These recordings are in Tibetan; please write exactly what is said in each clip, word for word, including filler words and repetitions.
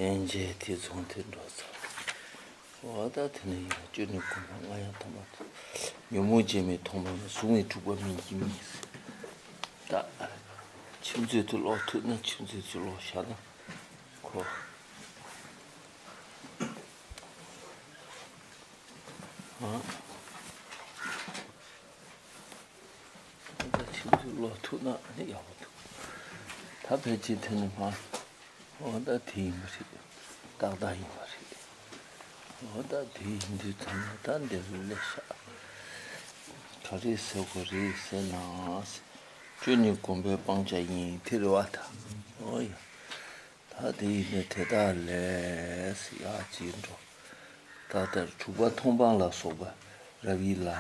ལན་བྱས་དེ་ཚོང་དེ་འགྲོ་ཚར། འོ་ད་དེ་ནས་ཡང་སྤྱོད་ནས་གོམས་པ་ལྔ་ཡང་ཐོག་མ་ཐོབ། ཉོན་མོངས་ཅན་མའི་མཐོང་སྤང་ལ། གཟུགས་ནི་འཁྲུགས་པ་སྨིན་གྱི་མིན། ད་ཁྱིམ་མཚེས་དེ་ལོག་ཐུབ་ན་ཁྱིམ་མཚེས་དེ་ལོག་བཞག་ན་ཁོ། ཨ། ད་ཁྱིམ་དུ་ལོག་ཐུབ་ན་ནི་ཡག་པོ་འདུག་ད་ཕལ་ཆེར་དེ་ནི་མ། འོ་ད་དེ་ཡིན་པ་རེད། ཏག་ཏག་ཡིན་པ་རེད། འོ་ད་དེ་ཡིན་དུས་ད་ནི་ད་འདིར་སླེབས་ཤག་ག་རེ་ཟེར་དགོས་རེད་ཟེར་ན། སྤྱོད་ནི་གོམས་པས་སྤང་བྱ་ཡིན་དེ་རེད་བ་ད། འོ་ཡ། ད་དེ་ཡིན་ནས་དེ་དག་ལས་ཡར་ཅིག་འགྲོ། ད་ལྟར་དྲུག་པ་མཐོང་སྤང་ལ་སོགས་པ་རབ་དབྱེ་ལ།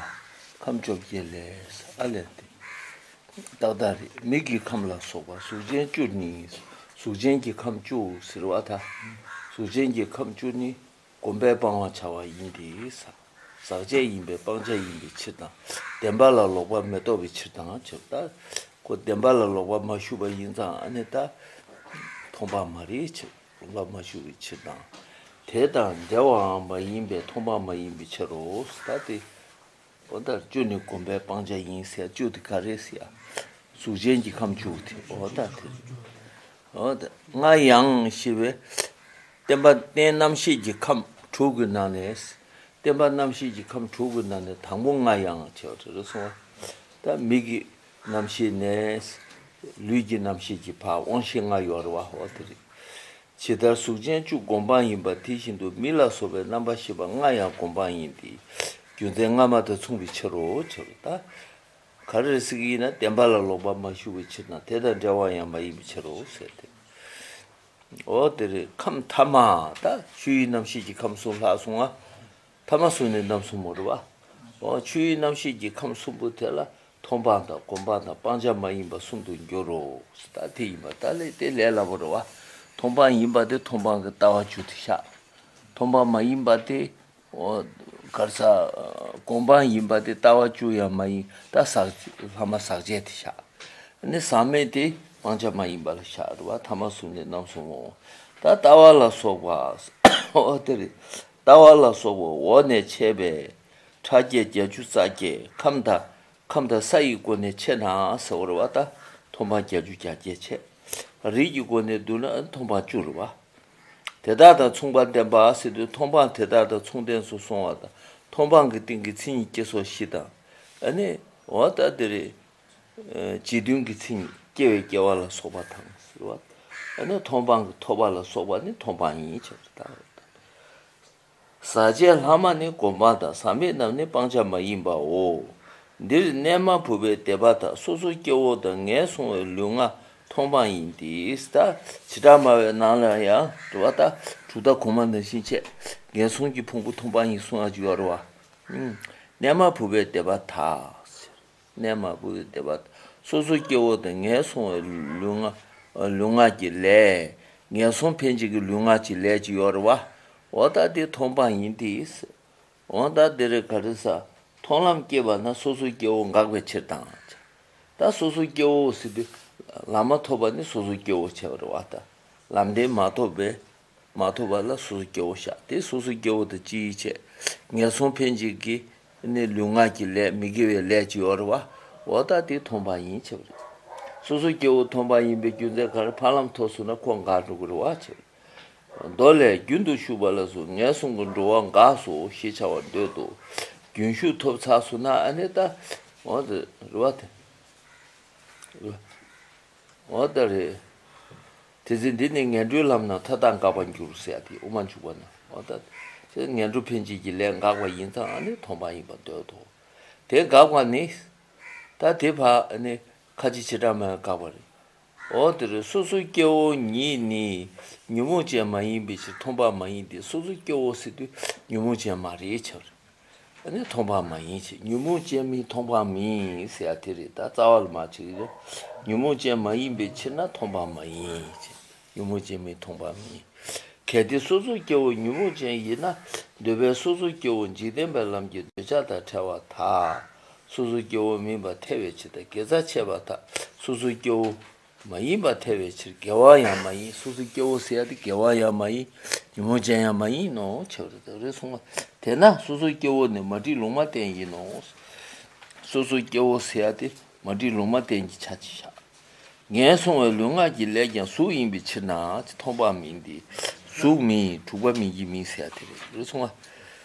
ཁམས་བཅོ་བརྒྱད་ལས་ཨ་ལས་ཏེ། ཏག་ཏག་རེད། མིག་གི་ཁམས་ལ་སོགས་པ་གཟུགས་ཅན་བཅུ་ནི། གཟུགས་ཅན་གྱི་ཁམས་བཅུ་ཟེར་བ་ད། གཟུགས་ཅན་གྱི་ཁམས་བཅུ་ནི་གོམས་པས་སྤང་བར་བྱ་བ་ཡིན་ཏེ། ཟག་བཅས་ཡིན་པས་སྤང་བྱ་ཡིན་པའི་ཕྱིར་དང་། བདེན་པ་ལ་ལོག་པ་མི་རྟོགས་པའི་ཕྱིར་དང་། ཕྱིར་ད། ཁོ་བདེན་པ་ལ་ལོག་པ་མ་ཞུགས་པ་ཡིན་ཙང་ཨ་ནི་ད། མཐོང་སྤང་མ་རེད་ཕྱིར། ལོག་པ་མ་ཞུགས་པའི་ཕྱིར་དང་། དེ་དང་འབྲེལ་བའང་མ་ཡིན་པས་མཐོང་སྤང་མ་ཡིན་པའི་ཕྱིར་རོ། ད་དེ། འོ་ད་བཅུ་ནི་གོམས་པས་སྤང་བྱ་ཡིན་ཟེར་བཅུ་དེ་ག་རེ་ཟེར། གཟུགས་ཅན་གྱི་ཁམས་བཅུ་དེ་འོ་ད་དེ། འོ་ད་ལྔ་ཡང་ཞེས་པའི། བརྟེན་པ་རྟེན་རྣམ་ཤེས་ཀྱི་ཁམས་དྲུག་གི་ནང་ནས། བརྟེན་པ་རྣམ་ཤེས་ཀྱི་ཁམས་དྲུག་གི་ནང་ནས་དང་པོ་ལྔ་ཡང་བྱས་པ་རེད་གསུངས་པ། ད་མིག་གི་རྣམ་ཤེས་ནས། ལུས་ཀྱི་རྣམ་ཤེས་ཀྱི་བར་དབང་ཤེས་ལྔ་ཡོད་རེད་བ། འོ་དེ་རེད། ཇི་ལྟར་གཟུགས་ཅན་བཅུ་སྒོམ་སྤང་ཡིན་པ་དེ་བཞིན་དུ་མིག་ལ་སོགས་པའི་རྣམ་པར་ཤེས་པ་ལྔ་ཡང་སྒོམ་སྤང་ཡིན་ཏེ། རྒྱུ་མཚན་སྔ་མ་དང་མཚུངས་པའི་ཕྱིར་རོ་ཕྱིར་ད། ག་རེ་ཟེར་གྱི་ཡིན་ན་བདེན་པ་ལ་ལོག་པ་མ་ཞུགས་པའི་ཕྱིར་དང་དེ་དང་འབྲེལ་བ་ཡང་མ་ཡིན་པའི་ཕྱིར་རོ་ཟེར་ཏེ། འོ་དེ་རེད། ཁམས་ཐ་མ་ད་ཆོས་དབྱིངས་རྣམ་ཤེས་ཀྱི་ཁམས་གསུམ་ལྷག་སོང་ང་། ཐ་མ་གསུམ་ནི་རྣམ་གསུམ་མོ་རེད་བ། འོ་ཆོས་དབྱིངས་རྣམ་ཤེས་ཀྱི་ཁམས་གསུམ་པོ་དེ་ལ་མཐོང་སྤང་དང་སྒོམ་སྤང་དང་སྤང་བྱ་མ་ཡིན་པ་གསུམ་དུ་འགྱུར་རོ། ད་དེ་ཡིན་པ་ད་ལས་དེ་ལས་སླ་པོ་རེད་བ། མཐོང་སྤང་ཡིན་པ་དེ་མཐོང་སྤང་གི་ལྟ་བ་བཅུ་དེ་བཞག་མཐོང་སྤང་མ་ཡིན་པ་དེ། འོ། གར་ས། སྒོམ་སྤང་ཡིན་པ་དེ་ལྟ་བ་བཅུ་ཡང་མ་ཡིན་ད་ཟག་ལྷག་མ་ཟག་བཅས་དེ་བཞག་ནི་ཟག་མེད་དེ་སྤང་བྱ་མ་ཡིན་པ་ལ་བཞག་རེད་བ། ཐ་མ་གསུམ་ནི་རྣམ་གསུམ་འོང་། ད་ལྟ་བ་ལ་སོགས་པ། འོ་དེ་རེད། ལྟ་བ་ལ་སོགས་པ་འོག་ནས་འཆད་པའི་ཕྲ་རྒྱས་བརྒྱད་ཅུ་རྩ་བརྒྱད་ཁམས་དང་། ཁམས་དང་ས་ཡི་སྒོ་ནས་ཕྱེ་ན་ཟེར་བ་རེད་བ། ད་མཐོང་སྤང་བརྒྱད་ཅུ་གྱ་བརྒྱད་བྱས། རིགས་ཀྱི་སྒོ་ནས་བསྡུ་ན་མཐོང་སྤང་བཅུ་རེད་བ། དེ་དག་དང་མཚུངས་པར་ལྡན་པ་ཟེར་དུས་མཐོང་སྤང་དེ་དག་དང་མཚུངས་ལྡན་སུ་སོང་བ་དང་མཐོང་སྤང་གི་སྟེང་གི་མཚན་ཉིད་སྐྱེ་སོགས་བཞི་དང་། ཨ་ནི་འོ་ད་དེ་རེད། རྗེས་མཐུན་གྱི་མཚན་ཉིད་སྐྱེ་བའི་སྐྱེ་བ་ལ་སོགས་པ་དང་ཟེར་བ། ཨ་ནི་མཐོང་སྤང་གི་ཐོབ་པ་ལ་སོགས་པ་ནི་མཐོང་སྤང་ཡིན་ཕྱིར་ད། ཟག་བཅས་ལྷག་མ་ནི་སྒོམ་སྤང་དང་ཟག་མེད་རྣམས་ནི་སྤང་བྱ་མ་ཡིན་པའོ། འདིར་གནས་མ་བུ་པའི་སྡེ་པ་དག་སོ་སོ་སྐྱེ་བོ་དང་ངན་སོང་བའི་ལུས་ངག་མཐོང་སྤང་ཡིན་ཏེ། ད་བྱེ་བྲག་སྨྲ་བའི་ནང་ལ་ཡང་རེད་བ། ད་གྲུབ་མཐའ་གོང་མ་ནང་བཞིན་བྱས་ངན་སོང་གི་ཕུང་པོ་མཐོང་སྤང་ཡིན་གསུང་ཡག་ཅིག་ཡོད་རེད་བ། གནས་མ་བུ་པའི་སྡེ་པ་དག་གནས་མ་བུ་པའི་སྡེ་པ་དག་སོ་སོ་སྐྱེ་བོ་དང་ངན་སོང་བའི་ལུས་ངག་ལུས་ངག་གི་ལས། ངན་སོང་འཕེན་བྱེད་ཀྱི་ལུས་ངག་གི་ལས་ཅིག་ཡོད་རེད་བ། འོ་ད་དེ་མཐོང་སྤང་ཡིན་ཏེ། འོ་ད་དེ་རེད་ག་རེ་ཟ། མཐོང་ལམ་སྐྱེས་པ་ན་སོ་སོ་སྐྱེ་བོ་འགག་པའི་ཕྱིར་དང་། ད་སོ་སོ་སྐྱེ་བོ་ཟེར་དུས་ལམ་མ་ཐོབ་པ་ནི་སོ་སོ་སྐྱེ་བོ་བྱས་པ་རེད་བ། ད་ལམ་བདེན་མ་ཐོབ་པས། མ་ཐོབ་པ་ལ་སོ་སོ་སྐྱེ་བོ་བཞག་དེ་སོ་སོ་སྐྱེ་བོ་དང་གཅིག་བྱས། ངན་སོང་འཕེན་བྱེད་ཀྱི་ནི་ལུས་ངག་གི་ལས་མི་དགེ་བའི་ལས་ཅིག་ཡོད་རེད་བ། འོ་ད་དེ་མཐོང་སྤང་ཡིན་བྱས་པ་རེད། སོ་སོ་སྐྱེ་བོ་མཐོང་སྤང་ཡིན་པའི་རྒྱུ་མཚན་ག་རེ་ཕ་ལམ་ཐོབ་སོང་ན་ཁོ་འགག་འགྲོ་གི་རེད་བ་བྱས་པ་རེད། མདོ་ལས་རྒྱུན་དུ་ཞུགས་པ་ལ་སོགས་ངན་སོང་གི་འགྲོ་བ་འགགས་སོ་ཞེས་བྱ་བར་འདོད་དོ། རྒྱུན་ཞུགས་ཐོབ་ཚར་སོང་ན་ཨ་ནི་ད། འོ་དེ་རེད་བ་དེ། འོ་ད་རེད། དེ་ཚེ་འདི་ནི་ངན་འགྲོའི་ལམ་ན་མཐའ་དག་འགག་པར་འགྱུར་ཟེར་ཡ་དེ་དབུ་མ་འཇུག་པ་ན་འོ་ད། དེ་ངན་འགྲོ་འཕེན་བྱེད་ཀྱི་ལས་འགགས་པ་ཡིན་ཙང་ཨ་ནི་མཐོང་སྤང་ཡིན་པར་འདོད་དོ། དེ་འགགས་པ་ནི། ད་དེ་བར་ནི་ཁ་ཅིག་བྱེ་བྲག་སྨྲ་བས་བཀག་པ་རེད། འོ་དེ་རེད། སོ་སོ་སྐྱེ་བོ་ཉིད་ནི་ཉོན་མོངས་ཅན་མ་ཡིན་པའི་ཕྱིར་མཐོང་སྤང་མ་ཡིན་ཏེ། སོ་སོ་སྐྱེ་བོ་ཟེར་དུས་ཉོན་མོངས་ཅན་མ་རེད་ཆགས་རེད། ཨ་ནི་མཐོང་སྤང་མ་ཡིན་ཞེས། ཉོན་མོངས་ཅན་མིན་མཐོང་སྤང་མིན་ཟེར་ཡ་དེ་རེད། ད་རྩ་བ་ལ་མ་ཆགས་ཀྱི་རེད། ཉོན་མོངས་ཅན་མ་ཡིན་པའི་ཕྱིར་ན་མཐོང་སྤང་མ་ཡིན་ཞེས། ཉོན་མོངས་ཅན་མིན་མཐོང་སྤང་མིན། གལ་ཏེ་སོ་སོ་སྐྱེ་བོ་ཉོན་མོངས་ཅན་ཡིན་ན། འདོད་པས་སོ་སོ་སྐྱེ་བོ་འཇིག་རྟེན་པའི་ལམ་གྱི་འདོད་ཆགས་དང་བྲལ་བར་ཐལ། སོ་སོ་སྐྱེ་བོ་མིན་པར་ཐལ་བའི་ཕྱིར་དང་། དགེ་རྩ་ཆད་པར་ཐལ། སོ་སོ་སྐྱེ་བོ་ མ་ཡིན་པར་ཐལ་བའི་ཕྱིར། དགེ་བ་ཡང་མ་ཡིན། སོ་སོ་སྐྱེ་བོ་ཟེར་ཡ་དེ་དགེ་བ་ཡང་མ་ཡིན། ཉོན་མོངས་ཅན་ཡང་མ་ཡིན་ནོ། ཆེ་བར་དེ་རེ་གསུངས་པ། དེས་ན་སོ་སོ་སྐྱེ་བོ་ནི་མ་བསྒྲིབས་ལུང་མ་བསྟན་ཡིན་ནོ། སོ་སོ་སྐྱེ་བོ་ཟེར་ཡ་དེ་མ་བསྒྲིབས་ལུང་མ་བསྟན་གྱི་ཆ་ཅིག་བཞག་ངས་གསུངས་པའི་ལུས་ངག་གི་ལས་ཀྱང་གཟུགས་ཡིན་པའི་ཕྱིར་ན། མཐོང་སྤང་མིན་ཏེ། གཟུགས་མིན་དྲུག་པ་མིན་གྱི་མིན་ཟེར་ཡ་དེ་རེད། རེ་གསུངས་པ།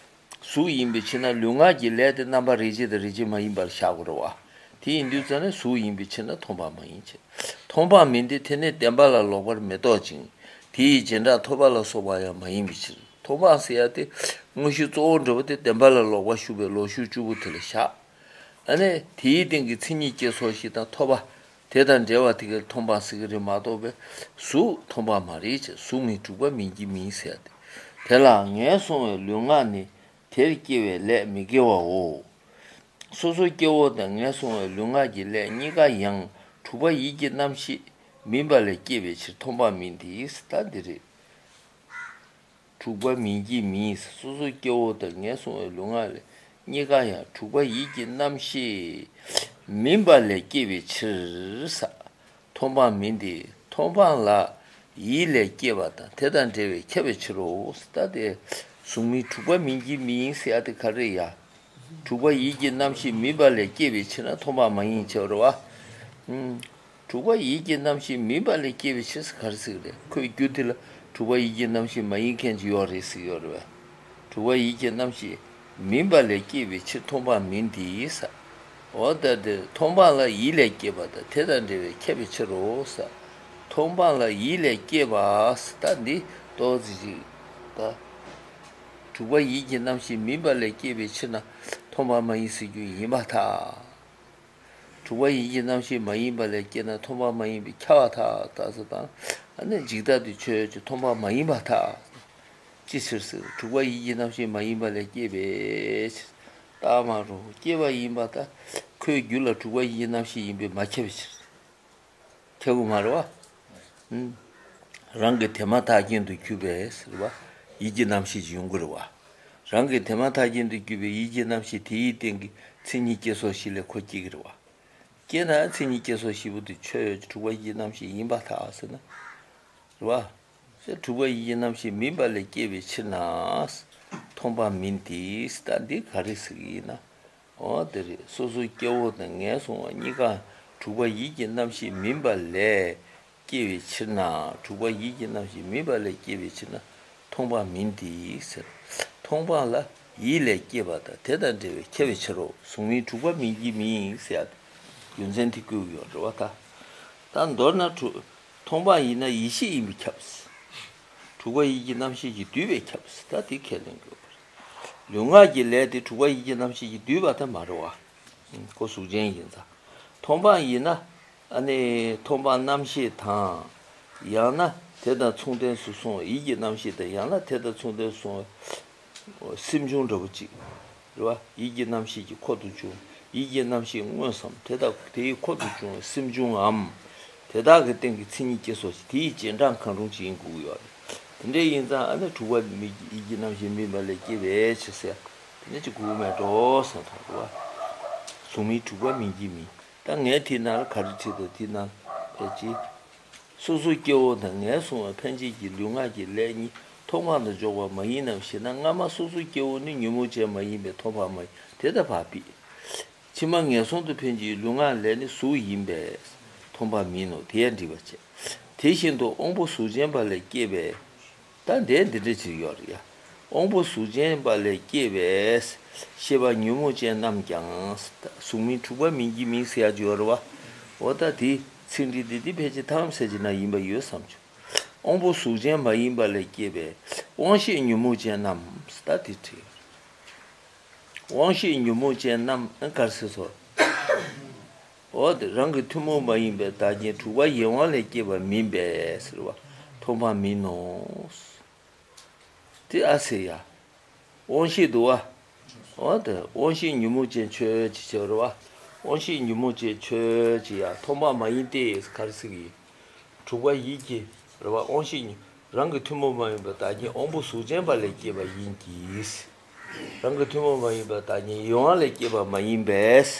གཟུགས་ཡིན་པའི་ཕྱིར་ན་ལུས་ངག་གི་ལས་དེ་རྣམ་པ་རིགས་གཅིག་དང་རིགས་གཅིག་མ་ཡིན་པར་བཞག་དགོས་རེད་བ། དེ་ཡིན་དུས་ཙང་ནས་གཟུགས་ཡིན་པའི་ཕྱིར་ན་མཐོང་སྤང་མ་ཡིན་ཅེས། མཐོང་སྤང་མིན་ཏེ། དེ་ནི་བདེན་པ་ལ་ལོག་པར་མི་རྟོག་ཅིང་། དེ་ཡི་རྗེས་འབྲང་ཐོབ་པ་ལ་སོགས་པ་ཡང་མ་ཡིན་པའི་ཕྱིར། མཐོང་སྤང་ཟེར་ཡ་དེ་དངོས་གཞི་གཙོ་བོ་འདྲ་བོ་དེ་བདེན་པ་ལ་ལོག་པར་ཞུགས་པའི་ལོག་ཞུགས་བཅུ་པོ་དེ་ལ་བཞག་ཨ་ནི་དེའི་སྟེང་གི་མཚན་ཉིད་སྐྱེ་སོགས་ཤིག་དང་ཐོབ་པ། དེ་དང་འབྲེལ་བ་དེ་གར་མཐོང་སྤང་ཟེར་གྱི་རེད་མ་གཏོགས་པའི་གཟུགས་མཐོང་སྤང་མ་རེད་ཅེས། གཟུགས་མིན་དྲུག་པ་མིན་གྱི་མིན་ཟེར་ཏེ། དེ་ལ་ངས་གསུངས་པའི་ལུས་ངག་ནི་དེར་སྐྱེ་བའི་ལས་མི་དགེ་བའོ། སོ་སོ་སྐྱེ་བོ་དང་ངས་གསུངས་པའི་ལུས་ངག་གི་ལས་གཉིས་ཀ་ཡང་དྲུག་པ་ཡིད་ཀྱི་རྣམ་ཤེས་མིན་པ་ལས་སྐྱེ་བའི་ཕྱིར་མཐོང་སྤང་མིན་ཏེ། ད་འདི་རེད། དྲུག་པ་མིན་གྱི་མིན། སོ་སོ་སྐྱེ་བོ་དང་ངས་གསུངས་པའི་ལུས་ངག་ལས་གཉིས་ཀ་ཡང་དྲུག་པ་ཡིད་ཀྱི་རྣམ་ཤེས་མིན་པ་ལས་སྐྱེ་བའི་ཕྱིར་ས། མཐོང་སྤང་མིན་ཏེ། མཐོང་སྤང་ལ་ཡིད་ལས་སྐྱེས་པ་དང་དེ་དང་འབྲེལ་བའི་ཁྱབ་པའི་ཕྱིར་རོ། ད་དེ་གཟུགས་མིན་དྲུག་པ་མིན་གྱི་མིན་ཟེར་ཡ་དེ་ག་རེ་ཡ། དྲུག་པ་ཡིད་ཀྱི་རྣམ་ཤེས་མིན་པ་ལས་སྐྱེས་པའི་ཕྱིར་ན་མཐོང་སྤང་མ་ཡིན་ཆེ་བ་རེད་བ། ཨུམ། དྲུག་པ་ཡིད་ཀྱི་རྣམ་ཤེས་མིན་པ་ལས་སྐྱེས་པའི་ཕྱིར་ག་རེ་ཟེར་གི་རེད། ཁོས་རྒྱུ་དེ་ལ་དྲུག་པ་ཡིད་ཀྱི་རྣམ་ཤེས་མ་ཡིན་མཁན་ཅིག་ཡོད་རེད་ཟེར་གི་ཡོད་རེད་བས། དྲུག་པ་ཡིད་ཀྱི་རྣམ་ཤེས་མིན་པ་ལས་སྐྱེས་པའི་ཕྱིར་མཐོང་སྤང་མིན་ཏེ་ས། འོ་ད་དེ་མཐོང་སྤང་ལ་ཡིད་ལས་སྐྱེས་པ་དང་དེ་དང་འབྲེལ་བའི་ཁྱབ་པའི་ཕྱིར་རོ་ས། མཐོང་སྤང་ལ་ཡིད་ལས་སྐྱེས་པ་ས། ད་འདི་ཏོག་ཙི་ཅིག་ད། དྲུག་པ་ཡིད་ཀྱི་རྣམ་ཤེས་མིན་པ་ལས་སྐྱེས་པའི་ཕྱིར་ན་མཐོང་སྤང་མ་ཡིན་ཟེར་རྒྱུ་ཡིན་པར་ཐལ། དྲུག་པ་ཡིད་ཀྱི་རྣམ་ཤེས་མ་ཡིན་པ་ལས་སྐྱེས་ན་མཐོང་སྤང་མ་ཡིན་པས་ཁྱབ་པར་ཐལ། ད་ཟེར་དང་། ཨ་ནི་འཇིག་ལྟ་དེ་ཆོས་ཅན་མཐོང་སྤང་མ་ཡིན་པར་ཐལ། ཅི་ཕྱིར་ཟེར། དྲུག་པ་ཡིད་ཀྱི་རྣམ་ཤེས་མ་ཡིན་པ་ལས་སྐྱེས་པའི་ཕྱིར། རྟགས་མ་རུ་སྐྱེས་པ་ཡིན་པ་དང་། ཁོའི་རྒྱུད་ལ་དྲུག་པ་ཡིད་ཀྱི་རྣམ་ཤེས་ཡིན་པས་མ་ཁྱབ་པའི་ཕྱིར། ཁྱབ་ཀྱི་མ་རེད་བ། ཨུམ། རང་གི་དེ་མ་ཐག་རྐྱེན་དུ་གྱུར་པས་ཟེར་བ། ཡིད་ཀྱི་རྣམ་ཤེས་ཀྱི་ཡོང་གི་རེད་བ། རང་གི་དེ་མ་ཐག་རྐྱེན་དུ་གྱུར་པའི་ཡིད་ཀྱི་རྣམ་ཤེས་དེའི་སྟེང་གི་མཚན་ཉིད་སྐྱེ་སོགས་བཞི་ལས་ཁོ་སྐྱེ་གི་རེད་བ། སྐྱེས་ན་མཚན་ཉིད་སྐྱེ་སོགས་བཞི་པོ་དེ་ཆོས་ཅན་དྲུག་པ་ཡིད་ཀྱི་རྣམ་ཤེས་ཡིན་པར་ཐལ་ཟེར་ན། རེད་བ། དྲུག་པ་ཡིད་ཀྱི་རྣམ་ཤེས་མིན་པ་ལས་སྐྱེས་པའི་ཕྱིར་ན། མཐོང་སྤང་མིན་ཏེ། ད་འདི་ག་རེ་ཟེར་གི་ཡིན་ན། འོ་དེ་རེད། སོ་སོ་སྐྱེ་བོ་དང་ངས་གསུངས་པ་གཉིས་ཀ་དྲུག་པ་ཡིད་ཀྱི་རྣམ་ཤེས་མིན་པ་ལས་སྐྱེ་བའི་ཕྱིར་ན། དྲུག་པ་ཡིད་ཀྱི་རྣམ་ཤེས་མིན་པ་ལས་སྐྱེ་བའི་ཕྱིར་ན་མཐོང་སྤང་མིན་ཏེ་ཟེར། མཐོང་སྤང་ལ་ཡིད་ལས་སྐྱེས་པ་དང་དེ་དང་འབྲེལ་བའི་ཁྱབ་པའི་ཕྱིར་རོ། གཟུགས་མིན་དྲུག་པ་མིན་གྱི་མིན་ཟེར་ཡ་དེ་རྒྱུ་མཚན་དེ་བཀོད་ཀྱི་ཡོད་རེད་བ་ད། ད་མདོར་ན་དྲུག་མཐོང་སྤང་ཡིན་ན་ཡིད་ཤེས་ཡིན་པས་ཁྱབ། དྲུག་པ་ཡིད་ཀྱི་རྣམ་ཤེས་ཀྱིས་བསྡུས་པས་ཁྱབ། ད་དེ་ཁས་ལེན་དགོས་པ་རེད། ལུས་ངག་གི་ལས་དེ་དྲུག་པ་ཡིད་ཀྱི་རྣམ་ཤེས་ཀྱིས་བསྡུས་པ་དེ་མ་རེད་བ། ཁོ་གཟུགས་ཅན་ཡིན་ཙང་། མཐོང་སྤང་ཡིན་ན་ཨ་ནི་མཐོང་སྤང་རྣམ་ཤེས་དང་། ཡང་ན་དེ་དང་མཚུངས་ལྡན་སུ་སོང་ཡིད་ཀྱི་རྣམ་ཤེས་དང་། ཡང་ན་དེ་དང་མཚུངས་ལྡན་སུ་སོང་སེམས་བྱུང་འདྲ་བོ་ཅིག་རེད་བ། ཡིད་ཀྱི་རྣམ་ཤེས་ཀྱི་འཁོར་དུ་བྱུང་། ཡིད་ཀྱི་རྣམ་ཤེས་མངོན་སམ་དེ་དག་དེའི་འཁོར་དུ་བྱུང་བའི་སེམས་བྱུང་ངམ། དེ་དག་གི་སྟེང་གི་མཚན་ཉིད་སྐྱེ་སོགས་ཤིག་དེའི་རྗེས་འབྲང་གང་རུང་ཅིག་ཡིན་དགོས་ཀྱི་ཡོད་རེད། དེ་འདྲ་ཡིན་ཙང་ཨ་ནི་དྲུག་པ་མི་ཡིད་ཀྱི་རྣམ་ཤེས་མིན་པ་ལས་སྐྱེ་བའི་ཕྱིར་ཟེར། དེ་འདྲ་ཅིག་དགོས་ཀྱི་མེད་འགྲོ་བསམ་ཐོག་རེད་བ། གཟུགས་མིན་དྲུག་པ་མིན་གྱི་མིན། ད་ངས་དེའི་ནང་ལ་ག་རེ་བྲིས་འདུག་དེའི་ནང་ཕལ་ཆེར། སོ་སོ་སྐྱེ་བོ་དང་ངས་གསུངས་པའི་ཕན་ཆད་ཀྱི་ལུས་ངག་གི་ལས་གཉིས་མཐོང་སྤང་དུ་འཇོག་པ་མ་ཡིན་ནམ་ཞེ་ན། སྔ་མ་སོ་སོ་སྐྱེ་བོ་ནི་ཉོན་མོངས་ཅན་མ་ཡིན་པས་མཐོང་སྤང་མ་ཡིན། དེ་ལྟ་བ་ཕྱིར། ཕྱི་མ་ངན་སོང་དུ་འཕེན་ཅིང་ལུས་ངག་ལས་ནི་གཟུགས་ཡིན་པས་མཐོང་སྤང་མིན་ནོ། དེ་ཡང་འགྲིག་པ་བྱས། དེ་བཞིན་དུ་དབང་པོ་གཟུགས་ཅན་པ་ལས་སྐྱེས་པའི། ད་འདས་འདི་འདྲ་ཅིག་ཡོད་རེད་ཡ། དབང་པོ་གཟུགས་ཅན་པ་ལས་སྐྱེས་པའི་ཤེས་པ་ཉོན་མོངས་ཅན་རྣམས་ཀྱང་གཟུགས་མིན་དྲུག་པ་མིན་གྱི་མིན་ཟེར་ཡ་ཅིག་ཡོད་རེད་བ། འོ་ད་དེ་ཚིག་འགྲེལ་འདི་འདི་ཕལ་ཆེར་ཐམས་ཅད་ཀྱི་ནང་ཡིན་པ་ཡོད་བསམ་བྱུང་། དབང་པོ་གཟུགས་ཅན་མ་ཡིན་པ་ལས་སྐྱེས་པའི་དབང་ཤེས་ཉོན་མོངས་ཅན་རྣམས་ད་དེ་བྲིས། དབང་ཤེས་ཉོན་མོངས་ཅན་རྣམས་ཨ་གར་སེ་སོ། འོ་དེ་རང་གི་ཐུན་མོང་མ་ཡིན་པའི་བདག་རྐྱེན་དྲུག་པ་ཡིད་དབང་ལས་སྐྱེས་པ་མིན་པས་ཟེར་བ་མཐོང་སྤང་མིན་ནོ། དེ་ཨ་སེ་ཡ། དབང་ཤེས་འདུག་བ། འོ་དེ་དབང་ཤེས་ཉོན་མོངས་ཅན་ཆོས་ཅིག་བྱེད་པ་རེད་བ། དབང་ཤེས་ཉོན་མོངས་ཅན་ཆོས་ཅིག་ཡ་མཐོང་སྤང་མ་ཡིན་ཏེ་གར་སེ་གི། དྲུག་པ་ཡིད་ཀྱི་རེད་བ། དབང་ཤེས་ཉོན་རང་གི་ཐུན་མོང་མ་ཡིན་པའི་བདག་རྐྱེན་དབང་པོ་གཟུགས་ཅན་པ་ལས་སྐྱེས་པ་ཡིན་གྱི། རང་གི་ཐུན་མོང་མ་ཡིན་པའི་བདག་རྐྱེན་ཡིད་དབང་ལས་སྐྱེས་པ་མ་ཡིན་པས།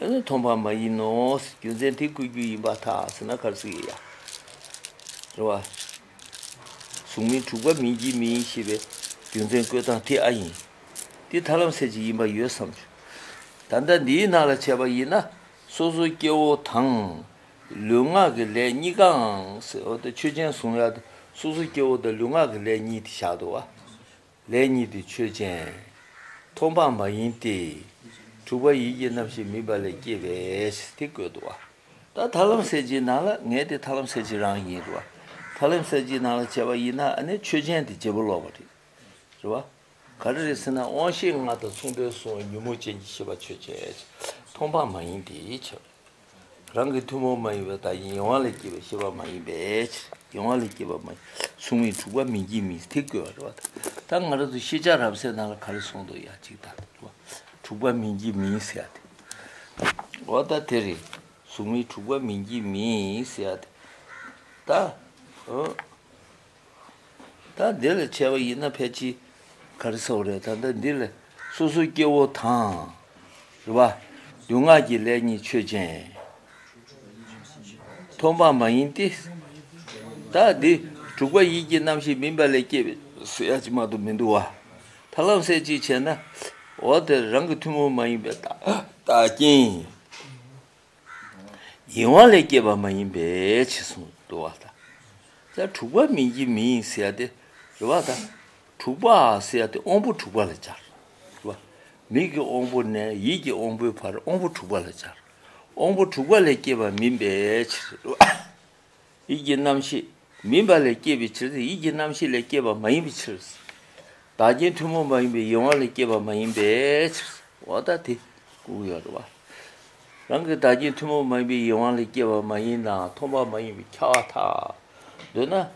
ཨ་ནི་མཐོང་བ་མ་ཡིན་ནོ། རྒྱུ་མཚན་དེ་བཀོད་རྒྱུ་ཡིན་པར་ཐལ་ཟེར་ན་ག་རེ་ཟེར་གྱི་ཡོད་ཡ། རེད་བ། གཟུགས་མིན་དྲུག་པ་མིན་གྱི་མིན་ཞེས་པའི་རྒྱུ་མཚན་བཀོད་སྟངས་དེ་ཨ་ཡིན། དེ་ཐར་ལམ་གསལ་བྱེད་ཡིན་པ་ཡོད་བསམ་བྱུང་། ད་ལྟ་འདིའི་ནང་ལ་བྱས་པ་ཡིན་ན། སོ་སོ་སྐྱེ་བོ་དང་། ལུས་ངག་གི་ལས་གཉིས་ཀའང་ཟེར་བ་དེ་ཆོས་ཅན་བཟུང་ཡ་དེ། སོ་སོ་སྐྱེ་བོ་དང་ལུས་ངག་གི་ལས་གཉིས་དེ་བཞག་འདུག་བ། ལས་གཉིས་དེ་ཆོས་ཅན། མཐོང་སྤང་མ་ཡིན་ཏེ། དྲུག་པ་ཡིད་ཀྱི་རྣམ་ཤེས་མིན་པ་ལས་སྐྱེས་པས་དེ་བཀོད་འདུག་བ། ད་ཐར་ལམ་གསལ་བྱེད་ནང་ལ་ངས་དེ་ཐར་ལམ་གསལ་བྱེད་རང་ཡིན་རེད་བ། ཐར་ལམ་གསལ་བྱེད་ནང་ལ་བྱས་པ་ཡིན་ན་ཨ་ནི་ཆོས་ཅན་དེ་བརྗེ་པོ་ལོག་པ་རེད། རེད་བ། ག་རེ་རེད་ཟེར་ན་དབང་ཤེས་ལྔ་དང་མཚུངས་པའི་གཟུང་བ་ཉོན་མོངས་ཅན་གྱི་ཤེས་པ་ཆོས་ཅན། མཐོང་སྤང་མ་ཡིན་ཏེ་ཆོས། རང་གི་ཐུན་མོང་མ་ཡིན་པའི་བདག་རྐྱེན་ཡོད་དབང་ལས་སྐྱེས་པའི་ཤེས་པ་མ་ཡིན་པའི་ཕྱིར། ཡོད་དབང་ལས་སྐྱེས་པ་མ་ཡིན། གཟུགས་མིན་དྲུག་པ་མིན་གྱི་མིན་དེ་བཀོད་པ་རེད་བ། ད་ང་རང་ཚོ་ཤེས་བྱ་རབ་གསལ་ནང་ལ་ག་རེ་གསུངས་འདུག་ཡ་གཅིག་ད་རེད་བ། དྲུག་པ་མིན་གྱི་མིན་ཟེར་ཡ་དེ། འོ་ད་དེ་རེད། གཟུགས་མིན་དྲུག་པ་མིན་གྱི་མིན་ཟེར་ཡ་དེ། ད། འོ། ད་འདི་ལ་བྱས་པ་ཡིན་ན་ཕལ་ཆེར་ག་རེ་ཟེར་བ་རེད། ད་ལྟ་འདི་ལ་སོ་སོ་སྐྱེ་བོ་དང་། རེད་བ། ལུས་ངག་གི་ལས་གཉིས་ཆོས་ཅན། མཐོང་སྤང་མ་ཡིན་ཏེ། ད་འདི་དྲུག་པ་ཡིད་ཀྱི་རྣམ་ཤེས་མིན་པ་ལས་སྐྱེས་པའི་ཟེར་ཡ་ཅིག་མ་གཏོགས་མི་འདུག་བ། ཐར་ལམ་གསལ་བྱེད་བྱས་ན། འོ་དེ་རང་གི་ཐུན་མོང་མ་ཡིན་པའི་བདག་བདག་རྐྱེན། ཡིད་དབང་ལས་སྐྱེས་པ་མ་ཡིན་པའི་ཕྱིར་གསུངས་འདུག་བ་ད། ད་དྲུག་པ་མིན་གྱི་མིན་ཟེར་ཡ་དེ་རེད་བ་ད། དྲུག་པ་ཟེར་ཡ་དེ་དབང་པོ་དྲུག་པ་ལ་སྦྱར། རེད་བ། མིག་གི་དབང་པོ་ནས་ཡིད་ཀྱི་དབང་པོའི་བར་དབང་པོ་དྲུག་པ་ལ་སྦྱར། དབང་པོ་དྲུག་པ་ལས་སྐྱེས་པ་མིན་པའི་ཕྱིར། རེད་བ། ཡིད་ཀྱི་རྣམ་ཤེས་མིན་པ་ལས་སྐྱེས་པའི་ཕྱིར་ཏེ། ཡིད་ཀྱི་རྣམ་ཤེས་ལས་སྐྱེས་པ་མ་ཡིན་པའི་ཕྱིར། བདག་རྐྱེན་ཐུན་མོང་མ་ཡིན་པའི་ཡིད་དབང་ལས་སྐྱེས་པ་མ་ཡིན་པའི་ཕྱིར། འོ་ད་དེ་དགོས་ཀྱི་ཡོད་རེད་བ། རང་གི་བདག་རྐྱེན་ཐུན་མོང་མ་ཡིན་པའི་ཡིད་དབང་ལས་སྐྱེས་པ་མ་ཡིན་ན་མཐོང་སྤང་མ་ཡིན་པས་ཁྱབ་པར་ཐལ། འདོད་ན།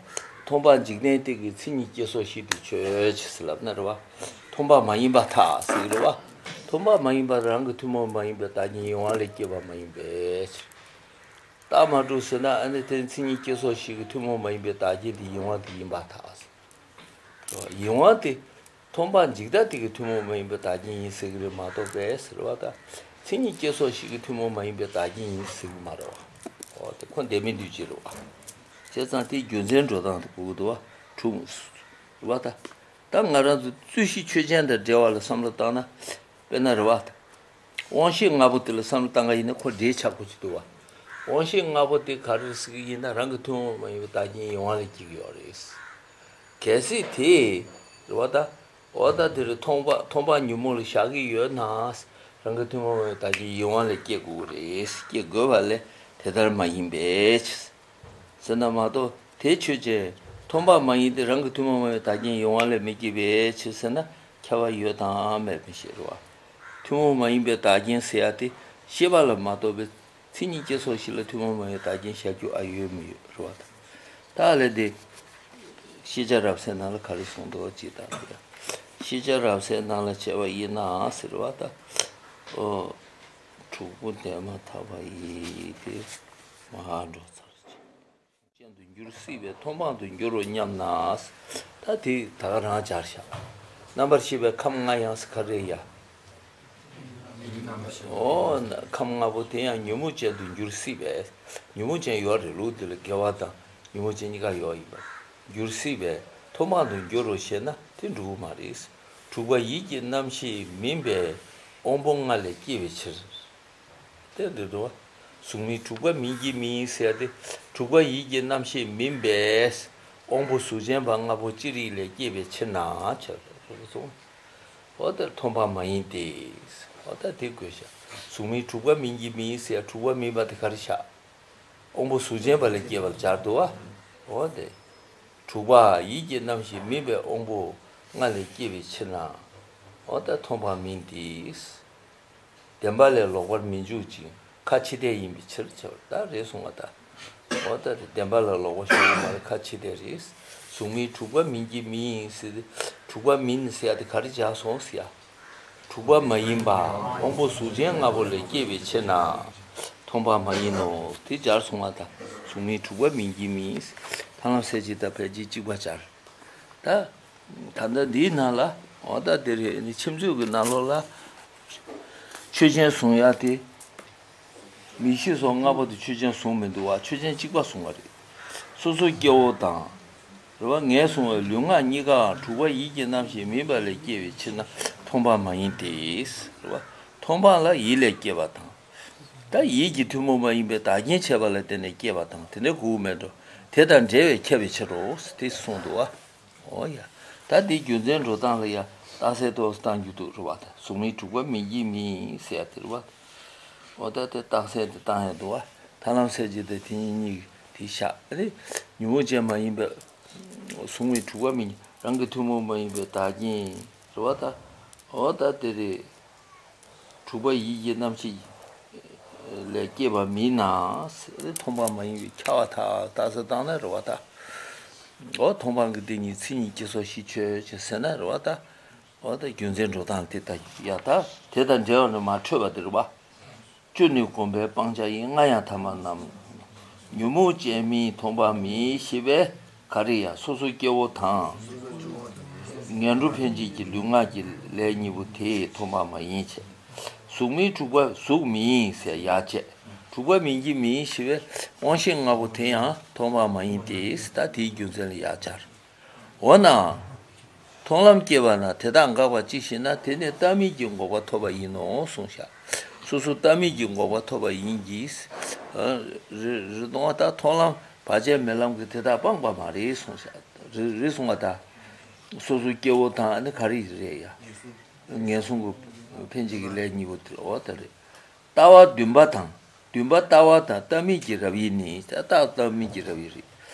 མཐོང་སྤང་འཇིག་རྟེན་གཏན་གྱི་མཚན་ཉིད་སྐྱེ་སོགས་ཞིག་ཏུ་ཆོས་ཅན་ཟེར་ལབ་ན་རེད་བ། མཐོང་སྤང་མ་ཡིན་པར་ཐལ་ཟེར་གྱི་རེད་བ། མཐོང་སྤང་མ་ཡིན་པ་རང་གི་ཐུན་མོང་མ་ཡིན་པའི་བདག་རྐྱེན་ཡིད་དབང་ལས་སྐྱེས་པ་མ་ཡིན་པའི་ཕྱིར། རྟགས་མ་གྲུབ་ཟེར་ན་ཨ་ནི་དེ་མཚན་ཉིད་སྐྱེ་སོགས་ཞིག་གི་ཐུན་མོང་མ་ཡིན་པའི་བདག་རྐྱེན་དེ་ཡིད་དབང་དེ་ཡིན་པར་ཐལ། ཡིད་དབང་དེ་མཐོང་སྤང་འཇིག་ལྟ་དེ་གི་ཐུན་མོང་མ་ཡིན་པའི་བདག་རྐྱེན་ཡིན་ཟེར་གྱི་རེད་མ་གཏོགས་པས་ཟེར་བ་དང་། མཚན་ཉིད་སྐྱེ་སོགས་ཞིག་གི་ཐུན་མོང་མ་ཡིན་པའི་བདག་རྐྱེན་ཡིན་ཟེར་གྱི་མ་རེད་བ། འོ་དེ་ཁོ་འདས་མིན་འདུས་བྱས་རེད་བ། བྱས་ཙང་དེའི་རྒྱུ་མཚན་འགྲོ་སྟངས་དེ་གོ་གི་འདུག་བ། དྲུག་རེད་བ་ད། ད་ང་རང་ཚོ་རྩོད་གཞི་ཆོས་ཅན་དང་འབྲེལ་བ་ལ་བསམ་བློ་བཏང་ན། དཔེར་ན་རེད་བ། དབང་ཤེས་ལྔ་པོ་དེ་ལ་བསམ་བློ་བཏང་ག་ཡིན་ན་ཁོ་འདྲེས་ཆགས་དགོས་ཀྱི་འདུག་བ། དབང་ཤེས་ལྔ་པོ་དེ་ག་རེ་ཟེར་གྱི་ཡིན་ན་རང་གི་ཐུན་མོང་མ་ཡིན་པའི་བདག་རྐྱེན་ཡིད་དབང་ལས་སྐྱེ་གི་ཡོད་རེད། གལ་སྲིད་དེ། རེད་བ་ད། འོ་ད་དེ་རེད་མཐོང་སྤང་མཐོང་སྤང་ཉོན་མོངས་ལ་བཞག་གི་ཡོད་ན། རང་གི་ཐུན་མོང་མ་ཡིན་པའི་བདག་རྐྱེན་ཡིད་དབང་ལས་སྐྱེ་དགོས་རེད། སྐྱེ་དགོས་པ་ལས་དེ་ལྟར་མ་ཡིན་པའི་ཕྱིར། ཟེར་ན་མ་གཏོགས་དེ་ཆོས་ཅན། མཐོང་སྤང་མ་ཡིན་ཏེ་རང་གི་ཐུན་མོང་མ་ཡིན་པའི་བདག་རྐྱེན་ཡིད་དབང་ལས་མི་སྐྱེ་བའི་ཕྱིར་ཟེར་ན་ཁྱབ་པ་ཡོད་དམ་མེད་པའི་ཕྱིར་རེད་བ། ཐུན་མོང་མ་ཡིན་པའི་བདག་རྐྱེན་ཟེར་ཡ་དེ་ཤེས་པ་ལ་མ་གཏོགས་པའི་མཚན་ཉིད་སྐྱེ་སོགས་ཞིག་ལ་ཐུན་མོང་མ་ཡིན་པའི་བདག་རྐྱེན་བཞག་རྒྱུ་ཨ་ཡོད་མི་ཡོད་རེད་བ་དང་། ད་ལས་དེ་ཤེས་བྱ་རབ་གསལ་ནང་ལ་ག་རེ་གསུངས་འདུག་ཅེས་དང་ཡ། ཤེས་བྱ་རབ་གསལ་ནང་ལ་བྱས་པ་ཡིན་ན་ཟེར་བ་དང་། ཨོ། དྲུག་པོ་དེ་མ་ཐག་པ་ཡིས་དེ་མ་འགྲོ་ཚར་ཅིག་ཅན་དུ་འགྱུར་སྲིད་པས་མཐོང་སྤང་དུ་འགྱུར་རོ་སྙམ་ན། ད་དེ་ད་ག་རང་སྦྱར་བཞག་རྣམ་པར་ཤེས་པའི་ཁམས་ལྔ་ཡང་ཟེར་ག་རེ་ཡ། འོ་ན་ཁམས་ལྔ་པོ་དེ་ཡང་ཉོན་མོངས་ཅན་དུ་འགྱུར་སྲིད་པས། ཉོན་མོངས་ཅན་ཡོད་རེད་ལུགས་འདི་ལ་དགེ་བ་དང་ཉོན་མོངས་ཅན་གཉིས་ཀ་ཡོད་ཡིན་པ། འགྱུར་སྲིད་པས་མཐོང་སྤང་དུ་འགྱུར་རོ་ཞེ་ན་དེ་འགྲུབ་ཀྱི་མ་རེད། དྲུག་པ་ཡིད་ཀྱི་རྣམ་ཤེས་མིན་པའི་དབང་པོ་ལྔ་ལས་སྐྱེ་བའི་ཕྱིར། དེ་འདི་འདུག་བ། གཟུགས་མིན་དྲུག་པ་མིན་གྱི་མིན་ཟེར་ཏེ། དྲུག་པ་ཡིད་ཀྱི་རྣམ་ཤེས་མིན་པས། དབང་པོ་གཟུགས་ཅན་པ་ལྔ་པོ་ཅི་རིགས་ལས་སྐྱེས་པའི་ཕྱིར་ན་ཆ་རེ་སོང་། འོ་དེར་མཐོང་སྤང་མ་ཡིན་ཏེ། འོ་ད་དེ་དགོས་ཤག་གཟུགས་མིན་དྲུག་པ་མིན་གྱི་མིན་ཟེར་དྲུག་པ་མིན་པ་དེ་ག་རེ་ཤག་དབང་པོ་གཟུགས་ཅན་པ་ལས་སྐྱེས་པར་སྦྱར་འདུག་བ། འོ་དེ། དྲུག་པ་ཡིད་ཀྱི་རྣམ་ཤེས་མིན་པའི་དབང་པོ་ལྔ་ལས་སྐྱེས་པའི་ཕྱིར་ན། འོ་ད་མཐོང་སྤང་མིན་ཏེ། བདེན་པ་ལས་ལོག་པར་མི་འཇུག་ཅིང་ཁ་ཕྱི་བལྟས་ཡིན་པའི་ཕྱིར་ཆེ་བར་ད་རེད་གསུངས་པ་ད། འོ་ད་དེ་བདེན་པ་ལ་ལོག་པ་ཞུགས་ཡོད་མ་རེད། ཁ་ཕྱི་བལྟས་རེད། གཟུགས་མིན་དྲུག་པ་མིན་གྱི་མིན་ཟེར་ཏེ། དྲུག་པ་མིན་ཟེར་ཡ་དེ་ག་རེ་སྦྱར་སོང་ཟེར་ཡ། དྲུག་པ་མ་ཡིན་པ་དབང་པོ་གཟུགས་ཅན་ལྔ་པོ་ལས་སྐྱེས་པའི་ཕྱིར་ན། མཐོང་སྤང་མ་ཡིན་ནོ། དེ་སྦྱར་སོང་བ་ད། གཟུགས་མིན་དྲུག་པ་མིན་གྱི་མིན། ཐར་ལམ་གསལ་བྱེད་དང་ཕལ་ཆེར་གཅིག་པ་སྦྱར། ད། ད་ལྟ་འདིའི་ནང་ལ་འོ་ད་དེ་རེད། ནི་ཁྱིམ་མཚེས་ཀྱི་ནང་ལོགས་ལ་ཆོས་ཅན་བཟུང་ཡ་དེ་ མིག་ཤེས་སོགས་ལྔ་པོ་དེ་ཆོས་ཅན་བཟུང་མི་འདུག་བ། ཆོས་ཅན་གཅིག་པ་བཟུང་བ་རེད། སོ་སོ་སྐྱེ་བོ་དང་། རེད་བ། ངས་བཟུང་བའི་ལུས་ངག་གཉིས་ཀའང་དྲུག་པ་ཡིད་ཀྱི་རྣམ་ཤེས་མིན་པ་ལས་སྐྱེ་བའི་ཕྱིར་ན་མཐོང་སྤང་མ་ཡིན་ཏེ། རེད་བ། མཐོང་སྤང་ལ་ཡིད་ལས་སྐྱེས་པ་དང་། ད་ཡིད་ཀྱི་ཐུན་མོང་མ་ཡིན་པའི་བདག་རྐྱེན་བྱས་པ་ལ་བརྟེན་ནས་སྐྱེས་པ་དང་དེ་འདྲའི་དགོས་མེད་འགྲོ། དེ་དང་འབྲེལ་བའི་ཁྱབ་པའི་ཕྱིར་རོ། དེ་གསུངས་འདུག་བ། འོ་ཡ། ད་འདི་རྒྱུ་མཚན་འགྲོ་སྟངས་ལ་ཡ་རྟགས་གསལ་ཏོག་ཙམ་བཏང་རྒྱུ་འདུག་རེད་བ། ད་གཟུགས་མེད་དྲུག་པ་མིན་གྱི་མིན་ཟེར་ཡ་དེ་རེད་བ། འོ་ད་དེ་རྟགས་གསལ་དེ་བཏང་ཡ་འདུག་བ། ཐར་ལམ་གསལ་བྱེད་དེ་དེ་གཉིས་གཉིས་དེ་བཞག་ཨ་ནི། ཉོན་མོངས་ཅན་མ་ཡིན་པའི་གཟུགས་མེད་དྲུག་པ་མིན་རང་གི་ཐུན་མོང་མ་ཡིན་པའི་བདག་རྐྱེན་རེད་བ་ད། འོ་ད་དེ་རེད། དྲུག་པ་ཡིད་ཀྱི་རྣམ་ཤེས་ལས་སྐྱེས་པ་མིན་ན། མཐོང་སྤང་མ་ཡིན་པའི་ཁྱབ་པ་དག་རྟགས་གསལ་བཏང་ན་རེད་བ་ད། འོ་མཐོང་སྤང་གི་དེ་ཉིད་མཚན་ཉིད་ཀྱི་སོ་ཞེས་ཆོས་ཅན་ཟེར་ན་རེད་བ་ད། འོ་ད་རྒྱུ་མཚན་འགྲོ་སྟངས་དེ་ལྟ་ཡ་ད། དེ་དང་འབྲེལ་བ་ནི་མ་འཕྲོད་པ་དེ་རེད་བ། བཅུ་ནི་བསྒོམས་པས་སྤང་བྱ་ཡིན། ལྔ་ཡང་ཐ་མར་རྣམ། ཉོན་མོངས་ཅན་མིན་མཐོང་སྤང་མིན་ཞེས་པས་ག་རེ་ཡ། སོ་སོ་སྐྱེ་བོ་དང་། ངན་འགྲོ་འཕེན་བྱེད་ཀྱི་ལུས་ངག་གི་ལས་གཉིས་པོ་དེ་མཐོང་སྤང་མ་ཡིན་བྱས། གཟུགས་མེད་དྲུག་པ་གཟུགས་མིན་ཟེར་ཡ་བྱས། དྲུག་པ་མིན་གྱི་མིན་ཞེས་པས་དབང་ཤེས་ལྔ་པོ་དེ་ཡང་མཐོང་སྤང་མ་ཡིན་ཏེ། ད་དེའི་རྒྱུ་མཚན་ལ་ཡ་སྦྱར། འོ་ན། མཐོང་ལམ་སྐྱེས་པ་ན་དེ་དག་འགག་པ་ཅི་ཞེ་ན། དེ་ནི་ལྟ་མིན་གྱི་འགོག་པ་ཐོབ་པ་ཡིན་ནོ་གསུངས་ཤག་སོ་སོ་ལྟ་མིན་གྱི་འགོག་པ་ཐོབ་པ་ཡིན་གྱི། རི་རི་གདོང་བ་ད་མཐོང་ལམ་བར་ཆད་མེད་ལམ་གྱི་དེ་དག་སྤངས་པ་མ་རེད་གསུངས་ཤག་རི་རི་གསུངས་པ་ད། སོ་སོ་སྐྱེ་བོ་དང་ཨ་ནི་ག་རེ་རེད་ཡ། ངན་སོང་གི་འཕེན་བྱེད་ཀྱི་ལས་གཉིས་པོ་དེ་འོ་ད་རེད། ལྟ་བ་བདུན་པ་དང་། བདུན་པ་ལྟ་བ་དང་ལྟ་མིན་གྱི་རབ་དབྱེ་ནི། ད་ལྟ་ལྟ་མིན་གྱི་རབ་དབྱེ་རེད།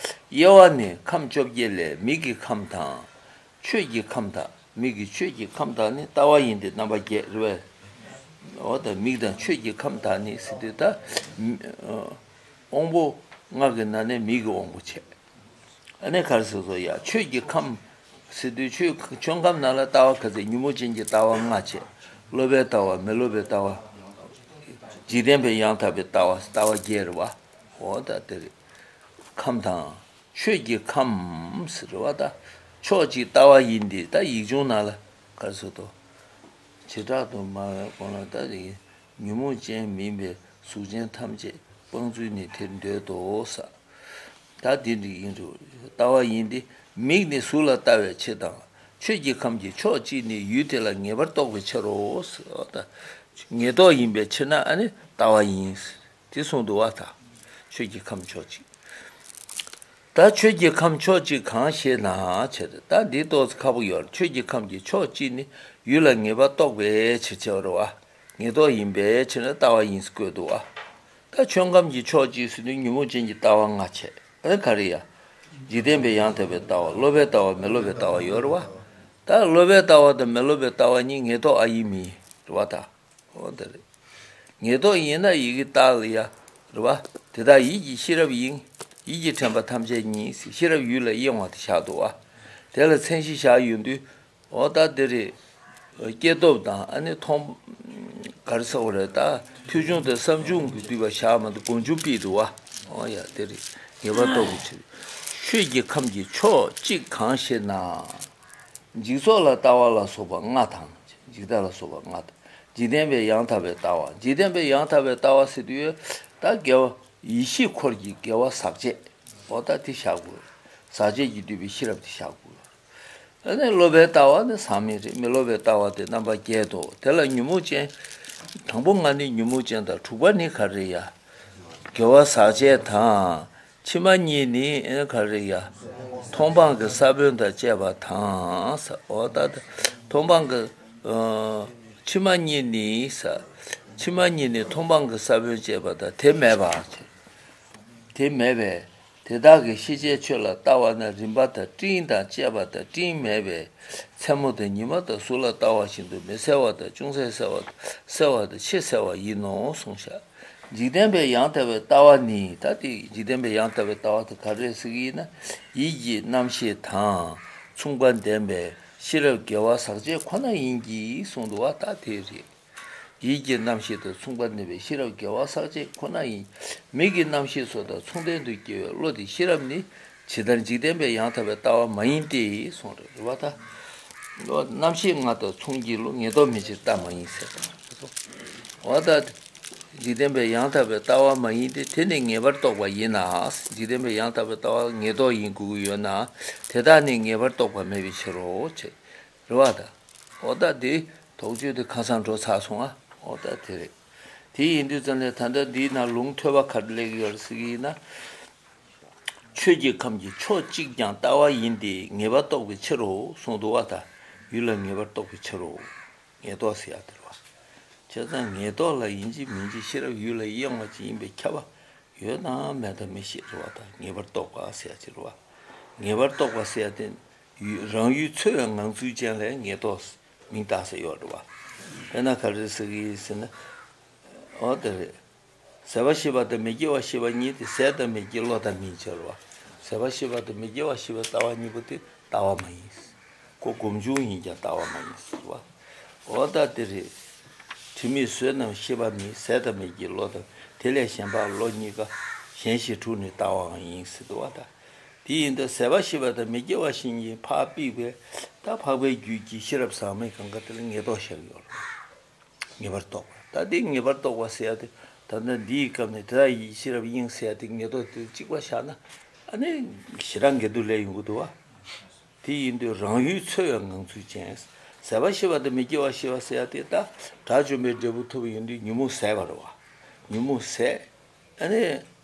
དབྱེ་བ་ནི་ཁམས་བཅོ་བརྒྱད་ལས་མིག་གི་ཁམས་དང་། ཆོས་ཀྱི་ཁམས་དག་མིག་གི་ཆོས་ཀྱི་ཁམས་དག་ནི་ལྟ་བ་ཡིན་ཏེ་རྣམ་པ་བརྒྱད་རེད་པས། འོ་ད་མིག་དང་ཆོས་ཀྱི་ཁམས་དག་ནི་ཟེར་དུས་ད། དབང་པོ་ལྔ་གི་ནང་ནས་མིག་གི་དབང་པོ་བྱས། ཨ་ནི་ག་རེ་ཟེར་སོ་ཡ། ཆོས་ཀྱི་ཁམས་ཟེར་དུས་ཆོས་ཆོས་ཁམས་ནང་ལ་ལྟ་བ་ག་ཚད། ཉོན་མོངས་ཅན་གྱི་ལྟ་བ་ལྔ་བྱས། སློབ་པའི་ལྟ་བ། མི་སློབ་པའི་ལྟ་བ། འཇིག་རྟེན་པའི་ཡང་དག་པའི་ལྟ་བ། ལྟ་བ་བརྒྱད་རེད་བ། འོ་ད་དེ་རེད། ཁམས་དང་། ཆོས་ཀྱི་ཁམས་ཟེར་བ་ད། ཕྱོགས་གཅིག་ལྟ་བ་ཡིན་ཏེ་ད་ཡིག་ཆུང་ནང་ལ་ག་རེ་ཟེར་དོ། བྱེ་བྲག་ཏུ་སྨྲ་བའི་གོང་ལ་ད་ཉོན་མོངས་ཅན་མིན་པའི་གཟུགས་ཅན་ཐམས་ཅད་སྤང་ཚུལ་ནི་དེར་འདོད་དོ་ཟེར། ད་དེ་འདྲ་ཡིན་རུང་ལྟ་བ་ཡིན་ཏེ། མིག་ནི་གཟུགས་ལ་ལྟ་བའི་ཕྱིར་དང་། ཆོས་ཀྱི་ཁམས་ཀྱི་ཕྱོགས་གཅིག་ནི་ཡུལ་དེ་ལ་ངེས་པར་རྟོགས་པའི་ཕྱིར་རོ་ཟེར། ད་ངེས་རྟོགས་ཡིན་པའི་ཕྱིར་ན་ཨ་ནི་ལྟ་བ་ཡིན། དེ་གསུངས་འདུག་བ་ད། ཆོས་ཀྱི་ཁམས་ཕྱོགས་གཅིག་ད་ཆོས་ཀྱི་ཁམས་ཕྱོགས་གཅིག་གང་ཞེ་ན་བྱས་ཏེ། ད་འདི་ཏོག་ཙམ་ཁག་པོ་ཡོད་རེད། ཆོས་ཀྱི་ཁམས་ཀྱི་ཕྱོགས་གཅིག་ནི་ཡུལ་ལ་ངེས་པར་རྟོགས་པའི་ཕྱིར་བྱས་པ་རེད་བ། ངེས་རྟོགས་ཡིན་པའི་ཕྱིར་ན་ལྟ་བ་ཡིན་ཟེར་བཀོད་འདུག་བ། ད་ཆོས་ཁམས་ཀྱི་ཕྱོགས་གཅིག་ཟེར་དུས་ཉོན་མོངས་ཅན་གྱི་ལྟ་བ་ལྔ་བྱས། ཨ་ནི་ག་རེ་ཡ། འཇིག་རྟེན་པའི་ཡང་དག་པའི་ལྟ་བ། སློབ་པའི་ལྟ་བ། མི་སློབ་པའི་ལྟ་བ་ཡོད་རེད་བ། ད་སློབ་པའི་ལྟ་བ་དང་མི་སློབ་པའི་ལྟ་བ་གཉིས་ངེས་རྟོགས་ཨ་ཡིན་མིན་རེད་བ་ད། འོ་དེ་རེད། ངེས་རྟོགས་ཡིན་ན་ཡིད་ཀྱི་རྟགས་ལ་ཡ། རེད་བ། དེ་དག་ཡིད་ཀྱི་ཤེས་རབ་ཡིན། ཡིད་ཀྱི་དྲན་པ་ཐམས་ཅད་ཉིད། ཤེས་རབ་ཡུལ་ལ་གཡེང་བ་དེ་བཞག་འདུག་བ། དེ་ལ་མཚན་གཞི་བཞག་ཡོང་དུས། འོ་ད་དེ་རེད། སྐྱེས་སྟོབས་དང་ཨ་ནི་མཐོང་། ག་རེ་ཟེར་དགོས་རེད་ད། ཐོས་བྱུང་དང་བསམ་བྱུང་གི་བསྡུས་པ་བཞག་མ་གཏོགས་སྒོམ་བྱུང་ཕུད་འདུག་བ། འོ་ཡ་དེ་རེད། ངེས་པར་རྟོགས་པའི་ཕྱིར། ཆོས་ཀྱི་ཁམས་ཀྱི་ཕྱོགས་གཅིག་གང་ཞེ་ན། འཇིག་ཚོགས་ལ་ལྟ་བ་ལ་སོགས་པ་ལྔ་དང་། འཇིག་ལྟ་ལ་སོགས་པ་ལྔ་དང་། འཇིག་རྟེན་པའི་ཡང་དག་པའི་ལྟ་བ། འཇིག་རྟེན་པའི་ཡང་དག་པའི་ལྟ་བ་ཟེར་དུས་ད་དགེ་བ་ཡེ་ཤེས་འཁོར་གྱི་དགེ་བ་ཟག་བཅས། འོ་ད་དེ་བཞག་དགོས། ཟག་བཅས་ཀྱིས་བསྡུས་པའི་ཤེས་རབ་དེ་བཞག་དགོས། ཨ་ནི་སློབ་པའི་ལྟ་བ་ནི་ཟག་མེད་རེད། མི་སློབ་པའི་ལྟ་བ་དེ་རྣམ་པ་བརྒྱད་དོ། དེ་ལ་ཉོན་མོངས་ཅན། དང་པོ་ལྔ་ནི་ཉོན་མོངས་ཅན་དང་། དྲུག་པ་ནི་ག་རེ་ཡ། དགེ་བ་ཟག་བཅས་དང་། ཕྱི་མ་གཉིས་ནི་ཨེ་ག་རེ་ཡ། མཐོང་སྤང་གི་ས་བོན་དང་བཅས་པ་དང་ས། འོ་ད་ད། མཐོང་སྤང་གི། ཨ། ཕྱི་མ་གཉིས་ནི་ས། ཕྱི་མ་གཉིས་ནི་མཐོང་སྤང་གི་ས་བོན་བཅས་པ་དང་དེ་མེད་པ། དེ་མེད་པས། དེ་དག་གིས་ཤེས་བྱའི་ཆོས་ལ་ལྟ་བ་ན་རིམ་པ་དང་སྤྲིན་དང་བཅས་པ་དང་སྤྲིན་མེད་པས། མཚན་མོ་དང་ཉི་མ་དང་གཟུགས་ལ་ལྟ་བ་བཞིན་དུ་མི་གསལ་བ་དང་ཅུང་ཟད་གསལ་བ་དང་གསལ་བ་དང་ཕྱེད་གསལ་བ་ཡིན་ནོ་གསུངས་ཤག་འཇིག་རྟེན་པའི་ཡང་དག་པའི་ལྟ་བ་ནི། ད་དེ་འཇིག་རྟེན་པའི་ཡང་དག་པའི་ལྟ་བ་དེ་ག་རེ་ཟེར་གྱི་ཡིན་ན། ཡིད་ཀྱི་རྣམ་ཤེས་དང་མཚུངས་པ་ལྡན་པའི་ཤེས་རབ་དགེ་བ་ཟག་བཅས་ཁོ་ན་ཡིན་གྱི་གསུངས་འདུག་བ། ད་དེ་རེད། ཡིད་ཀྱི་རྣམ་ཤེས་དང་མཚུངས་པ་ལྡན་པའི་ཤེས་རབ་དགེ་བ་ཟག་བཅས་ཁོ་ན་ཡིན། མིག་གི་རྣམ་ཤེས་སོགས་དང་མཚུངས་ལྡན་དུ་སྐྱེ་བའི་བློ་དེ་ཤེས་རབ་ནི། ཇི་ལྟར་འཇིག་རྟེན་པའི་ཡང་དག་པའི་ལྟ་བ་མ་ཡིན་ཏེ་གསུངས་རེད། རེད་བ་ད། རྣམ་ཤེས་ལྔ་དང་མཚུངས་ཀྱི་བློ་ངེས་རྟོགས་མེད་ཕྱིར་ལྟ་མ་ཡིན་ཟེར། འོ་ད། འཇིག་རྟེན་པའི་ཡང་དག་པའི་ལྟ་བ་མ་ཡིན་ཏེ། དེ་ནི་ངེས་པར་རྟོག་པ་ཡིན་ན། འཇིག་རྟེན་པའི་ཡང་དག་པའི་ལྟ་བ་ངེས་རྟོག་ཡིན་དགོས་ཀྱི་ཡོད་ན། དེ་དག་ནི་ངེས་པར་རྟོག་པ་མེད་པའི་ཕྱིར་རོ། ཅེས་རེད་བ་ད། འོ་ད་དེ་དོགས་གཅོད་དེ་ཁ་སང་འགྲོ་ཚར་སོང་ཨ། འོ་ད་དེ་རེད། དེ་ཡིན་དུས་ཙམ་ནས་ད་ལྟ་འདིའི་ནང་ལུང་ཐོས་པ་ག་རེ་སླེབས་ཀྱི་ཡོད་རེད་ཟེར་གྱི་ཡིན་ན། ཆོས་ཀྱི་ཁམས་ཀྱི་ཕྱོགས་གཅིག་ཀྱང་ལྟ་བ་ཡིན་ཏེ། ངེས་པར་རྟོག་པའི་ཕྱིར་རོ་གསུངས་འདུག་བ་ད། ཡུལ་ལ་ངེས་པར་རྟོག་པའི་ཕྱིར་རོ། ངེས་རྟོག་ཟེར་ཡ་དེ་རེད་བ། བྱས་ཙང་ངེས་རྟོག་ལ་ཡིན་གཅིག་མིན་གཅིག་ཤེས་རབ་ཡུལ་ལ་གཡེང་བ་ཅིག་ཡིན་པའི་ཁྱབ་པ་ཡོད་དམ་མེད་དམ་མི་ཤེས་རེད་བ་ད། ངེས་པར་རྟོག་པ་ཟེར་ཡ་ཅིག་རེད་བ། ངེས་པར་རྟོག་པ་ཟེར་ཡ་དེ་ཡུལ་རང་ཡུལ་འཚོལ་བའི་ངང་ཚུལ་ཅན་ལ་ངེས་རྟོག་མིང་བཏགས་ས་ཡོད་རེད་བ། དཔེར་ན་ག་རེ་ཟེར་གི་ཡིན་ཟེར་ན། འོ་དེ་རེད། ཟད་པ་ཤེས་པ་དང་མི་སྐྱེ་བ་ཤེས་པ་གཉིས་ཏེ། ཟད་དང་མི་སྐྱེ་བློ་དང་མིན་ཕྱིར་རོ། ཟད་པ་ཤེས་པ་དང་མི་སྐྱེ་བ་ཤེས་པའི་ལྟ་བ་གཉིས་པོ་དེ་ལྟ་བ་མ་ཡིན། ཁོ་སྒོམ་བྱུང་ཡིན་ཀྱང་ལྟ་བ་མ་ཡིན་ཟེར་བ། འོ་ད་དེ་རེད། དྲི་མེད་བཟོད་རྣམས་ཤེས་པ་མིན། ཟད་དང་མི་སྐྱེ་བློ་དང་། དེ་ལས་གཞན་པ་བློ་གཉིས་ཀ། གཞན་ཞེས་དྲུག་ནི་ལྟ་བའང་ཡིན་ཟེར་འདུག་བ་ད། དེ་ཡིན་ད་ཟད་པ་ཤེས་པ་དང་མི་སྐྱེ་བ་ཤེས་གཉིས་ཕར་ཕྱིན་པའི་ད་འཕགས་པའི་རྒྱུད་ཀྱི་ཤེས་རབ་ཟག་མེད་གང་ག་དེ་ལ་ངེས་རྟོག་བཞག་ཡོད་རེད། ངེས་པར་རྟོག་པ། ད་དེ་ངེས་པར་རྟོག་པ་ཟེར་ཡ་དེ་ད་ལྟ་འདིའི་སྐབས་ནས་དེ་དག་ཡིད་ཤེས་རབ་དབྱིངས་ཟེར་ཡ་དེ་ངེས་རྟོག་དེ་གཅིག་པ་བཞག་ན། ཨ་ནི་ཞེ་དྲག་འགལ་འདུ་སླེབས་ཡོང་གི་འདུག་བ། དེ་ཡིན་དུས་རང་ཡུལ་འཚོལ་བའི་ངང་ཚུལ་ཅན། ཟད་པ་ཤེས་པ་དང་མི་སྐྱེ་བ་ཤེས་པ་ཟེར་ཡ་དེ་ད་དགྲ་བཅོམ་པའི་འབྲས་བུ་ཐོབ་ཡོང་དུས་ཉོན་མོངས་ཟད་པ་རེད་བ། ཉོན་མོངས་ཟད། ཨ་ནི་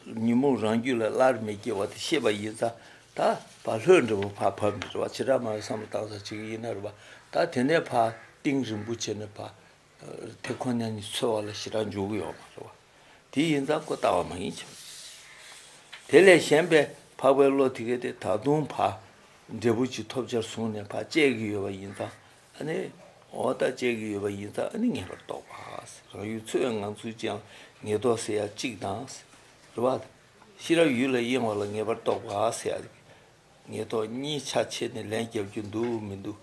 ཉོན་མོངས་རང་རྒྱུད་ལ་སླར་མི་སྐྱེ་བ་དེ་ཤེས་པ་ཡིན་ཙང་ད་ཕར་ལྷོད་འདྲ་བོ་ཕར་བབས་ནས་རེད་བ། བྱེ་བྲག་སྨྲ་བའི་བསམ་བློ་བཏང་ས་བྱེད་ཀྱི་ཡིན་ན་རེད་བ། ད་དེ་ནས་ཕར་གཏིང་རིང་པོ་བྱས་ནས་ཕར། དེ་ཁོ་ན་ཉིད་འཚོལ་བ་ལ་ཞེ་དྲག་འཇུག་གི་ཡོད་མ་རེད་བ། དེ་ཡིན་ཙང་ཁོ་ལྟ་བ་མ་ཡིན་ཕྱིར། དེ་ལས་གཞན་པའི་འཕགས་པའི་བློ་དེ་གས་དེ་ད་དུང་ཕར་འབྲས་བུ་ཅིག་ཐོབ་འཆར་བཟུང་ནས་ཕར་བཅད་ཀྱི་ཡོད་པ་ཡིན་ཙང་། ཨ་ནི་འོ་ད་བཅད་ཀྱི་ཡོད་པ་ཡིན་ཙང་། ཨ་ནི་ངེས་པར་རྟོག་པ། རང་ཡུལ་འཚོལ་བའི་ངང་ཚུལ་ཅན་ལ་ངེས་རྟོག་ཟེར་ཡ་གཅིག་དང་། རེད་བ། ཤེས་རབ་ཡུལ་ལ་གཡེང་བ་ལ་ངེས་པར་རྟོག་པ་ཟེར་ཡ། ངེས་རྟོག་གཉིས་ཆ་ཕྱེ་ནས་ལན་རྒྱབ་རྒྱུ་འདུག་མི་འདུག་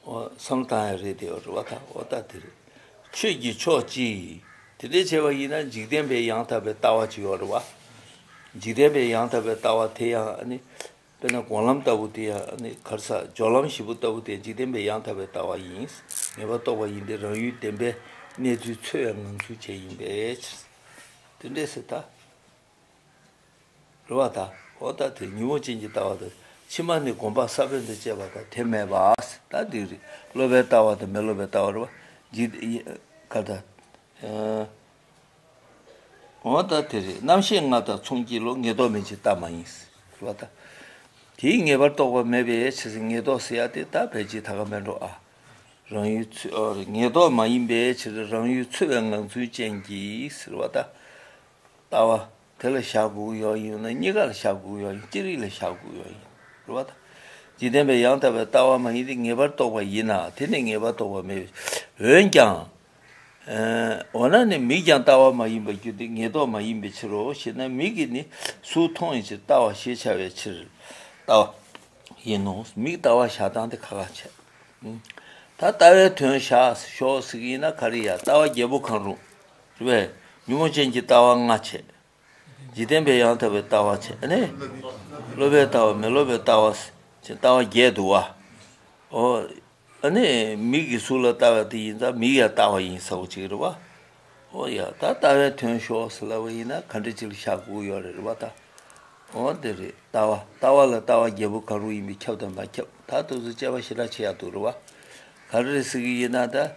འོ་བསམ་བློ་བཏང་ཡ་རེད་དེ། རེད་བ་ད། འོ་ད་དེ་རེད། ཆོས་ཀྱི་ཕྱོགས་གཅིག། དེ་འདྲའི་བྱས་པ་ཡིན་ན་འཇིག་རྟེན་པའི་ཡང་དག་པའི་ལྟ་བ་ཅིག་ཡོད་རེད་བ། འཇིག་རྟེན་པའི་ཡང་དག་པའི་ལྟ་བ་དེ་ཡང་ཨ་ནི། དཔེར་ན་སྒོམ་ལམ་ལྟ་བུ་དེ་ཡང་ཨ་ནི་ག་རེ་ཟ། སྦྱོར་ལམ་བཞི་པོ་ལྟ་བུ་དེ་འཇིག་རྟེན་པའི་ཡང་དག་པའི་ལྟ་བ་ཡིན། ངེས་པར་རྟོག་པ་ཡིན་ཏེ། རང་ཡུལ་བདེན་པའི་གནས་ཚུལ་འཚོལ་བའི་ངང་ཚུལ་ཅན་ཡིན་པའི་ཕྱིར། དེ་འདྲས་ཟེར་ད། རེད་བ་ད། འོ་ད་དེ་ཉོན་མོངས་ཅན་གྱི་ལྟ་བ་དང་། ཕྱི་མ་ནི་སྒོམ་པ་ས་བོན་དང་བཅས་པ་དང་། དེ་མེད་པ། ད་འདི་རེད། སློབ་པའི་ལྟ་བ་དང་མི་སློབ་པའི་ལྟ་བ་རེད་བ། འཇིག་ག་ད། འོ་ད་དེ་རེད། རྣམ་ཤེས་ལྔ་དང་མཚུངས་སྐྱེས་ལོ། ངེས་རྟོག་མིན་ཕྱིར་ལྟ་མ་ཡིན། རེད་བ་ད། དེའི་ངེས་པར་རྟོག་པ་མེད་པའི་ཕྱིར། ངེས་རྟོག་ཟེར་ཡ་དེ་ད་ཕལ་ཆེར་ད་ག་མེད་འགྲོ་ཨ། རང་ཡུལ་འཚོལ། ངེས་རྟོག་མ་ཡིན་པའི་ཕྱིར། རང་ཡུལ་འཚོལ་བའི་ངང་ཚུལ་ཅན་གྱིས། རེད་བ་ད། ལྟ་བ་དེ་ལ་བཞག་དགོས་ཀྱི་ཡོད་ཡིན་ན། གཉིས་ཀ་ལ་བཞག་དགོས་ཀྱི་ཡོད་ཡིན། སྤྱིར་ཡིད་ལ་བཞག་དགོས་ཀྱི་ཡོད་ཡིན། རེད་བ་ད། འཇིག་རྟེན་པའི་ཡང་དག་པའི་ལྟ་བ་མ་ཡིན་ཏེ། ངེས་པར་རྟོག་པ་ཡིན་ན། དེ་ནི་ངེས་པར་རྟོག་པ་མེད། འོན་ཀྱང་། འོ་ན་ནི་མིག་ཀྱང་ལྟ་བ་མ་ཡིན་པར་འགྱུར་ཏེ། ངེས་རྟོག་མ་ཡིན་པའི་ཕྱིར་རོ་ཞེ་ན། མིག་གིས་ནི་གཟུགས་མཐོང་བའི་ཕྱིར་ལྟ་བ་ཞེས་བྱ་བའི་ཕྱིར་ལྟ་བ་ཡིན་ནོ། མིག་ལྟ་བ་བཞག་སྟངས་དེ་ཁ་ཁ་བྱས། ད་ལྟ་བའི་དོན་བཞག་ཤོག་ཟེར་གྱི་ཡིན་ན་ག་རེ་ཡ། ལྟ་བ་བརྒྱད་པོ་གང་རུང་། རེད་པས། ཉོན་མོངས་ཅན་གྱི་ལྟ་བ་ལྔ་བྱས། འཇིག་རྟེན་པའི་ཡང་དག་པའི་ལྟ་བ་བྱས། ཨ་ནི། སློབ་པའི་ལྟ་བ། མི་སློབ་པའི་ལྟ་བ་ཟེར་ལྟ་བ་བརྒྱད་འདུག་བ། འོ། ཨ་ནི་མིག་གིས་གཟུགས་ལ་ལྟ་བ་དེ་ཡིན་ཙང་མིག་ཡང་ལྟ་བ་ཡིན་ཟེར་བ་ཅིག་རེད་བ། འོ་ཡ། ད་ལྟ་བའི་དོན་ཤོག་ཟེར་ལབ་པ་ཡིན་ན་ག་འདྲ་ཅིག་ལ་བཞག་དགོས་ཡོད་རེད། རེད་བ་ད། འོ་དེ་རེད། ལྟ་བ། ལྟ་བ་ལ་ལྟ་བ་བརྒྱད་པོ་གང་རུང་ཡིན་པས་ཁྱབ་དང་མ་ཁྱབ། ད་དེ་ཚོ་དཔྱད་པ་ཞེ་དྲག་བྱེད་ཡག་འདུག་རེད་བ། ག་རེ་རེད་ཟེར་གྱི་ཡིན་ན་ད།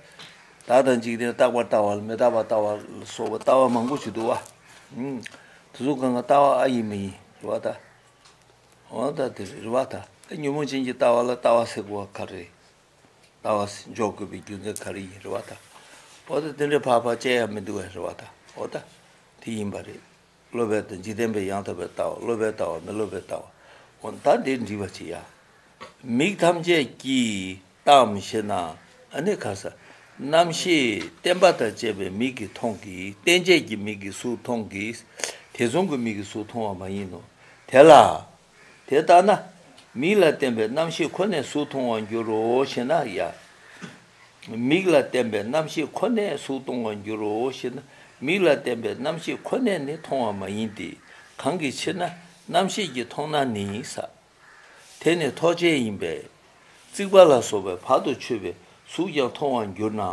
བདག་དང་འཇིག་རྟེན་རྟག་པར་ལྟ་བ་ལ་མི་རྟག་པར་ལྟ་བ་ལ་སོགས་པ་ལྟ་བ་མང་པོ་ཞིག་འདུག་བ། ཨུམ། དེ་ཚོ་གང་ག་ལྟ་བ་ཨ་ཡིན་མ་ཡིན། རེད་བ་ད། འོ་ད་དེ་རེད། རེད་བ་ད། ད་ཉོན་མོངས་ཅན་གྱི་ལྟ་བ་ལ་ལྟ་བ་ཟེར་དགོས་པ་ག་རེ་རེད། ལྟ་བ་འཇོག་དགོས་པའི་རྒྱུ་མཚན་ག་རེ་ཡིན། རེད་བ་ད། འོ་ད་དེ་འདྲའི་ཕར་ཕར་བཅད་ཡ་མི་འདུག་བས། རེད་བ་ད། འོ་ད། དེ་ཡིན་པ་རེད། སློབ་པའི་ལྟ། འཇིག་རྟེན་པའི་ཡང་དག་པའི་ལྟ་བ། སློབ་པའི་ལྟ་བ། མི་སློབ་པའི་ལྟ་བ། འོ་ད་འདི་འདྲི་བ་བྱེད་ཡ། མིག་ཐམས་ཅད་ཀྱིས་ལྟའམ་ཞེ་ན། ཨ་ནི་ག་ས། རྣམ་ཤེས་བརྟེན་པ་དང་བཅས་པའི་མིག་གིས་མཐོང་གི། རྟེན་བཅས་ཀྱི་མིག་གིས་གཟུགས་མཐོང་གི། དེ་མཚུངས་ཀྱི་མིག་གིས་གཟུགས་མཐོང་བ་མ་ཡིན་ནོ། དེ་ལ། དེ་ལྟ་ན། མིག་ལ་བརྟེན་པའི་རྣམ་ཤེས་ཁོ་ནས་གཟུགས་མཐོང་བར་འགྱུར་རོ་ཞེ་ན་ཡ། མིག་ལ་བརྟེན་པའི་རྣམ་ཤེས་ཁོ་ནས་གཟུགས་མཐོང་བར་འགྱུར་རོ་ཞེ་ན། མིག་ལ་བརྟེན་པའི་རྣམ་ཤེས་ཁོ་ནས་ནི་མཐོང་བ་མ་ཡིན་ཏེ། གང་གི་ཕྱིར་ན་རྣམ་ཤེས་ཀྱིས་མཐོང་ན་ནི་ས། དེ་ནི་ཐོགས་བཅས་ཡིན་པས། རྩིག་པ་ལ་སོགས་པའི་བར་དུ་ཆོད་པའི་གཟུགས་ཀྱང་མཐོང་བར་འགྱུར་ན།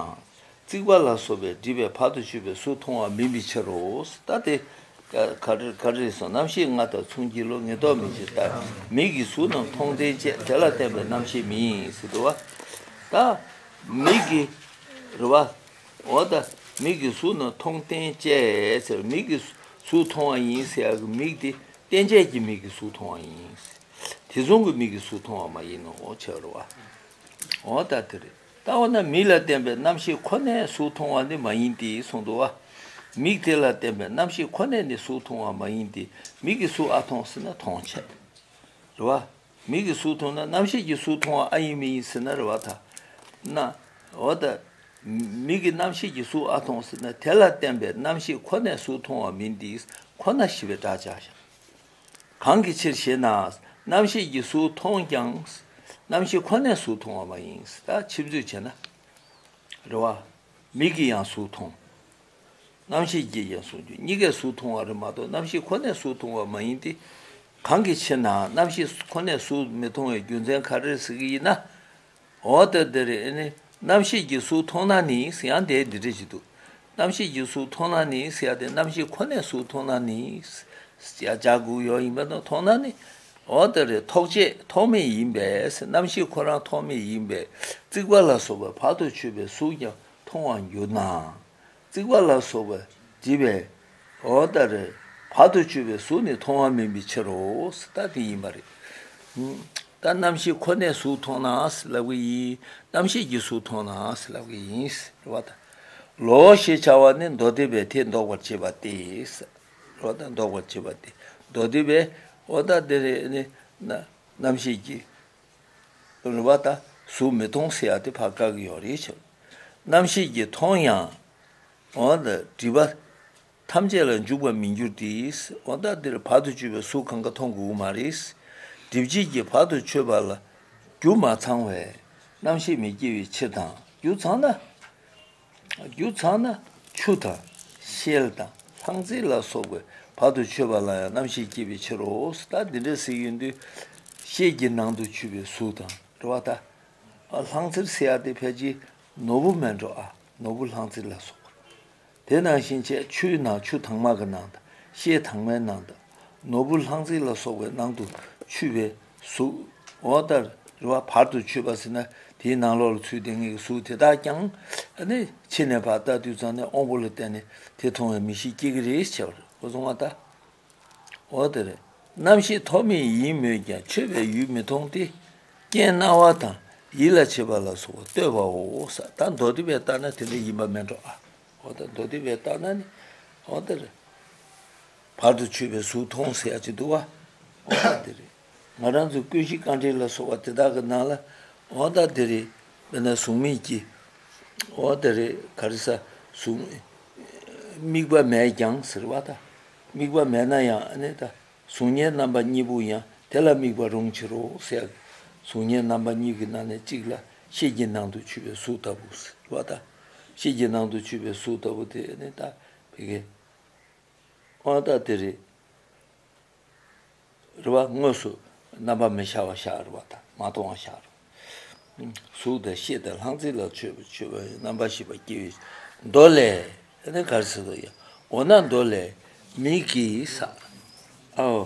རྩིག་པ་ལ་སོགས་པས་བསྒྲིབས་པའི་བར་དུ་ཆོད་པའི་གཟུགས་མཐོང་བ་མིན་པའི་ཕྱིར་རོ། ད་དེ་ག་རེ་ག་རེ་རེད་ཟེར། རྣམ་ཤེས་ལྔ་དང་མཚོན་གྱི་བློ་ངེས་རྟོག་མིན་ཕྱིར། ད་མིག་གིས་གཟུགས་རྣམས་མཐོང་རྟེན་བཅས། དེ་ལ་བརྟེན་པའི་རྣམ་ཤེས་མིན་ཟེར་འདུག་བ། ད་མིག་གིས་རེད་བ། འོ་ད་མིག་གིས་གཟུགས་རྣམས་མཐོང་རྟེན་བཅས་ཟེར། མིག་གིས་གཟུགས་མཐོང་བ་ཡིན་ཟེར་ཡག་གི་མིག་དེ་རྟེན་བཅས་ཀྱི་མིག་གིས་གཟུགས་མཐོང་བ་ཡིན། དེ་བཟུང་གི་མིག་གིས་གཟུགས་མཐོང་བ་མ་ཡིན་ནོ་ཟེར་བ། འོ་ད་དེ་རེད། ད་འོ་ན་མིག་ལ་བརྟེན་པའི་རྣམ་ཤེས་ཁོ་ནས་གཟུགས་མཐོང་བ་ནི་མ་ཡིན་ཏེ་གསུངས་འདུག་བ། མིག་དེ་ལ་བརྟེན་པའི་རྣམ་ཤེས་ཁོ་ནས་ནི་གཟུགས་མཐོང་བ་མ་ཡིན་ཏེ། མིག་གིས་གཟུགས་ཨ་མཐོང་ཟེར་ན་མཐོང་བྱས། རེད་བ། མིག་གིས་གཟུགས་མཐོང་ན་རྣམ་ཤེས་ཀྱིས་གཟུགས་མཐོང་བ་ཨ་ཡིན་མི་ཡིན་ཟེར་ན་རེད་བ། ད་ན། འོ་ད། མིག་གིས་རྣམ་ཤེས་ཀྱིས་གཟུགས་ཨ་མཐོང་ཟེར་ན། དེ་ལ་བརྟེན་པའི་རྣམ་ཤེས་ཁོ་ནས་གཟུགས་མཐོང་བ་མིན་ཏེ། ཁོ་ན་ཞེས་པའི་སྒྲ་བྱས་ཤིང་། གང་གི་ཕྱིར་ཞེ་ན། རྣམ་ཤེས་ཀྱིས་གཟུགས་མཐོང་ཀྱང་། རྣམ་ཤེས་ཁོ་ནས་གཟུགས་མཐོང་བ་མ་ཡིན། ད་ཕྱིར་འཛུད་བྱས་ན། རེད་བ། མིག་གིས་ཡང་གཟུགས་མཐོང་། རྣམ་ཤེས་ཀྱིས་ཀྱང་གཟུགས་མཐོང་། གཉིས་ཀས་གཟུགས་མཐོང་བ་རེད་མ་གཏོགས་རྣམ་ཤེས་ཁོ་ནས་གཟུགས་མཐོང་བ་མ་ཡིན་ཏེ། གང་གི་ཕྱིར་ན། རྣམ་ཤེས་ཁོ་ནས་གཟུགས་མི་མཐོང་བའི་རྒྱུ་མཚན་ག་རེ་རེད་ཟེར་གྱི་ཡིན་ན། འོ་ད་དེ་རེད། ཨ་ནི་རྣམ་ཤེས་ཀྱིས་གཟུགས་མཐོང་ན་ནི་ཟེར་ཡང་དེ་འདི་འདྲ་ཞིག་འདུག་རྣམ་ཤེས་ཀྱིས་གཟུགས་མཐོང་ན་ནི་ཟེར་ཡ་དེ། རྣམ་ཤེས་ཁོ་ནས་གཟུགས་མཐོང་ན་ནི་ཟེར་ཡ་བྱ་དགོས་ཡོད་ཡིན་པ་དང་། མཐོང་ན་ནི། འོ་ད་རེད། ཐོགས་བཅས་ཐོགས་མེད་ཡིན་པས། རྣམ་ཤེས་ཁོ་རང་ཐོགས་མེད་ཡིན་པས། རྩིག་པ་ལ་སོགས་པའི་བར་དུ་ཆོད་པའི་གཟུགས་ཀྱང་མཐོང་བར་འགྱུར་ན། རྩིག་པ་ལ་སོགས་པ་བསྒྲིབས་པའི། འོ་ད་རེད། བར་དུ་ཆོད་པའི་གཟུགས་ནི་མཐོང་བ་མིན་པའི་ཕྱིར་རོ། ད་དེ་ཡིན་པ་རེད། ད་རྣམ་ཤེས་ཁོ་ནས་གཟུགས་མཐོང་ན་ལབ་ཀྱི་ཡིན། རྣམ་ཤེས་ཀྱིས་གཟུགས་མཐོང་ན་ལབ་ཀྱི་ཡིན། རེད་བ། ད་ལོ་ཞེས་བྱ་བ་ནི་མདོ་སྡེ་པས་དེ་འདོགས་པར་བྱེད་པ་སྟེ། རེད་བ། ད་འདོགས་པར་བྱེད་པ་སྟེ། མདོ་སྡེ་པས། འོ་ད་དེ་རེད། ནི་རྣམ་ཤེས་ཀྱིས། རེད་བ། ད་གཟུགས་མི་མཐོང་ཟེར་ཡ་དེ་ཕར་བཀག་གི་ཡོད་རེད་ཟེར། རྣམ་ཤེས་ཀྱིས་མཐོང་ཡང་། འོ་ད་སྒྲིབ་པ་ཐམས་ཅད་ལ་འཇུག་པར་མི་འགྱུར་ཏེ། འོ་ད་འདིར་བར་དུ་གཅོད་པའི་གཟུགས་གང་ག་མཐོང་དགོས་ཀྱི་མ་རེད། སྒྲིབ་བྱེད་ཀྱི་བར་དུ་ཆོད་པ་ལ་རྒྱུ་མ་ཚང་བས་རྣམ་ཤེས་མི་སྐྱེ་བའི་ཕྱིར་དང་། རྒྱུ་ཚང་ན། རྒྱུ་ཚང་ན་ཆུ་དང་ཤེལ་དང་ལྷང་ཚེར་ལ་སོགས་པའི་བར་དུ་ཆོད་པ་ལ་ཡང་རྣམ་ཤེས་སྐྱེ་བའི་ཕྱིར་རོ། ད་འདི་འདྲ་ཟེར་ཡོང་དུས། ཤེལ་གྱི་ནང་དུ་ཆུད་པའི་གཟུགས་དང་། རེད་བ། ད་ལྷང་ཚེར་ཟེར་ཡ་དེ་ཕལ་ཆེར་ནོར་བུ་མེད་འགྲོ། ཨ། ནོར་བུ་ལྷང་ཚེར་ལ་སོགས་པ། དེ་ནང་བཞིན་བྱས་ཆུའི་ནང་། ཆུ་དྭངས་མ་གི་ནང་དང་། ཤེལ་དྭངས་མའི་ནང་དང་། ནོར་བུ་ལྷང་ཚེར་ལ་སོགས་པའི་ནང་དུ་ཆུད་པའི་གཟུགས། འོ་ད་རེད་བ། བར་དུ་ཆོད་པ་ཟེར་ན་དེའི་ནང་ལོགས་ལ་ཚུད་བསྡད་མཁན་གྱི་གཟུགས་དེ་དག་ཀྱང་། ཨ་ནི་ཕྱི་ནས་ཕར་ལྟ་དུས་ཙམ་ནས་དབང་པོ་ལ་བརྟེན་ནས་དེ་མཐོང་བའི་མིག་ཤེས་སྐྱེ་གི་རེད་ཟེར་བ་རེད། འོ་སོང་བ་ད། འོ་དེ་རེད། རྣམ་ཤེས་ཐོགས་མེད་ཡིན་མོད་ཀྱང་། ཆོད་པའི་ཡུལ་མི་མཐོང་སྟེ། རྐྱེན་རྣ་བ་དང་ཡིད་ལ་བྱེད་པ་ལ་སོགས་པ་ལྟོས་པའོ། ས། ད་མདོ་སྡེ་པས་ལྟར་ན་དེ་འདྲ་ཡིན་པ་མེད་འགྲོ། ཨ། འོ་ད་མདོ་སྡེ་པས་ལྟར་ན་ནི། འོ་དེ་རེད། བར་དུ་ཆོད་པའི་གཟུགས་མཐོང་ཟེར་ཡ་ཅིག་འདུག་བ། འོ་ད་དེ་རེད། ང་རང་ཚོའི་ཀུན་གཞི་དཀའ་འགྲེལ་ལ་སོགས་པ་དེ་དག་གི་ནང་ལ། འོ་ད་དེ་རེད། དཔེར་ན་གཟུགས་མེད་ཀྱི། འོ་དེ་རེད། ག་རེ་ཟ། གཟུགས། དམིགས་པ་མེད་ཀྱང་ཟེར་བ་དང་། དམིགས་པ་མེད་ན་ཡང་ཨ་ནི་ད། གཟུགས་བརྙན་རྣམ་པ་གཉིས་པོ་ཡང་དེ་ལ་དམིགས་པ་རུང་ཕྱིར་རོ་ཟེར། གཟུགས་བརྙན་རྣམ་པ་གཉིས་ཀྱི་ནང་ནས་གཅིག་ལ་ཤེལ་གྱི་ནང་དུ་ཆུད་པའི་གཟུགས་ལྟ་བུ་ཟེར་བ་དང་། ཤེལ་གྱི་ནང་དུ་ཆུད་པའི་གཟུགས་ལྟ་བུ་དེ་ཨ་ནི་ད་བི་གེ། འོ་ད་དེ་རེད། རེད་བ། དངོས་སུ་རྣམ་པ་མི་ཤར་བ་ཤར་བ་དང་མ་མཐོང་བ་ཤར་བ། གཟུགས་དང་ཤེལ་དང་ལྷང་ཚེར་ལ་ཆོད་པ། ཆོད་པའི་རྣམ་པར་ཤེས་པ་སྐྱེ་བའི་མདོ་ལས། ཨ་ནི་ག་རེ་ཟེར་དགོས་ཡ། འོ་ན་མདོ་ལས་མིག་གིས་ས། ཨའོ།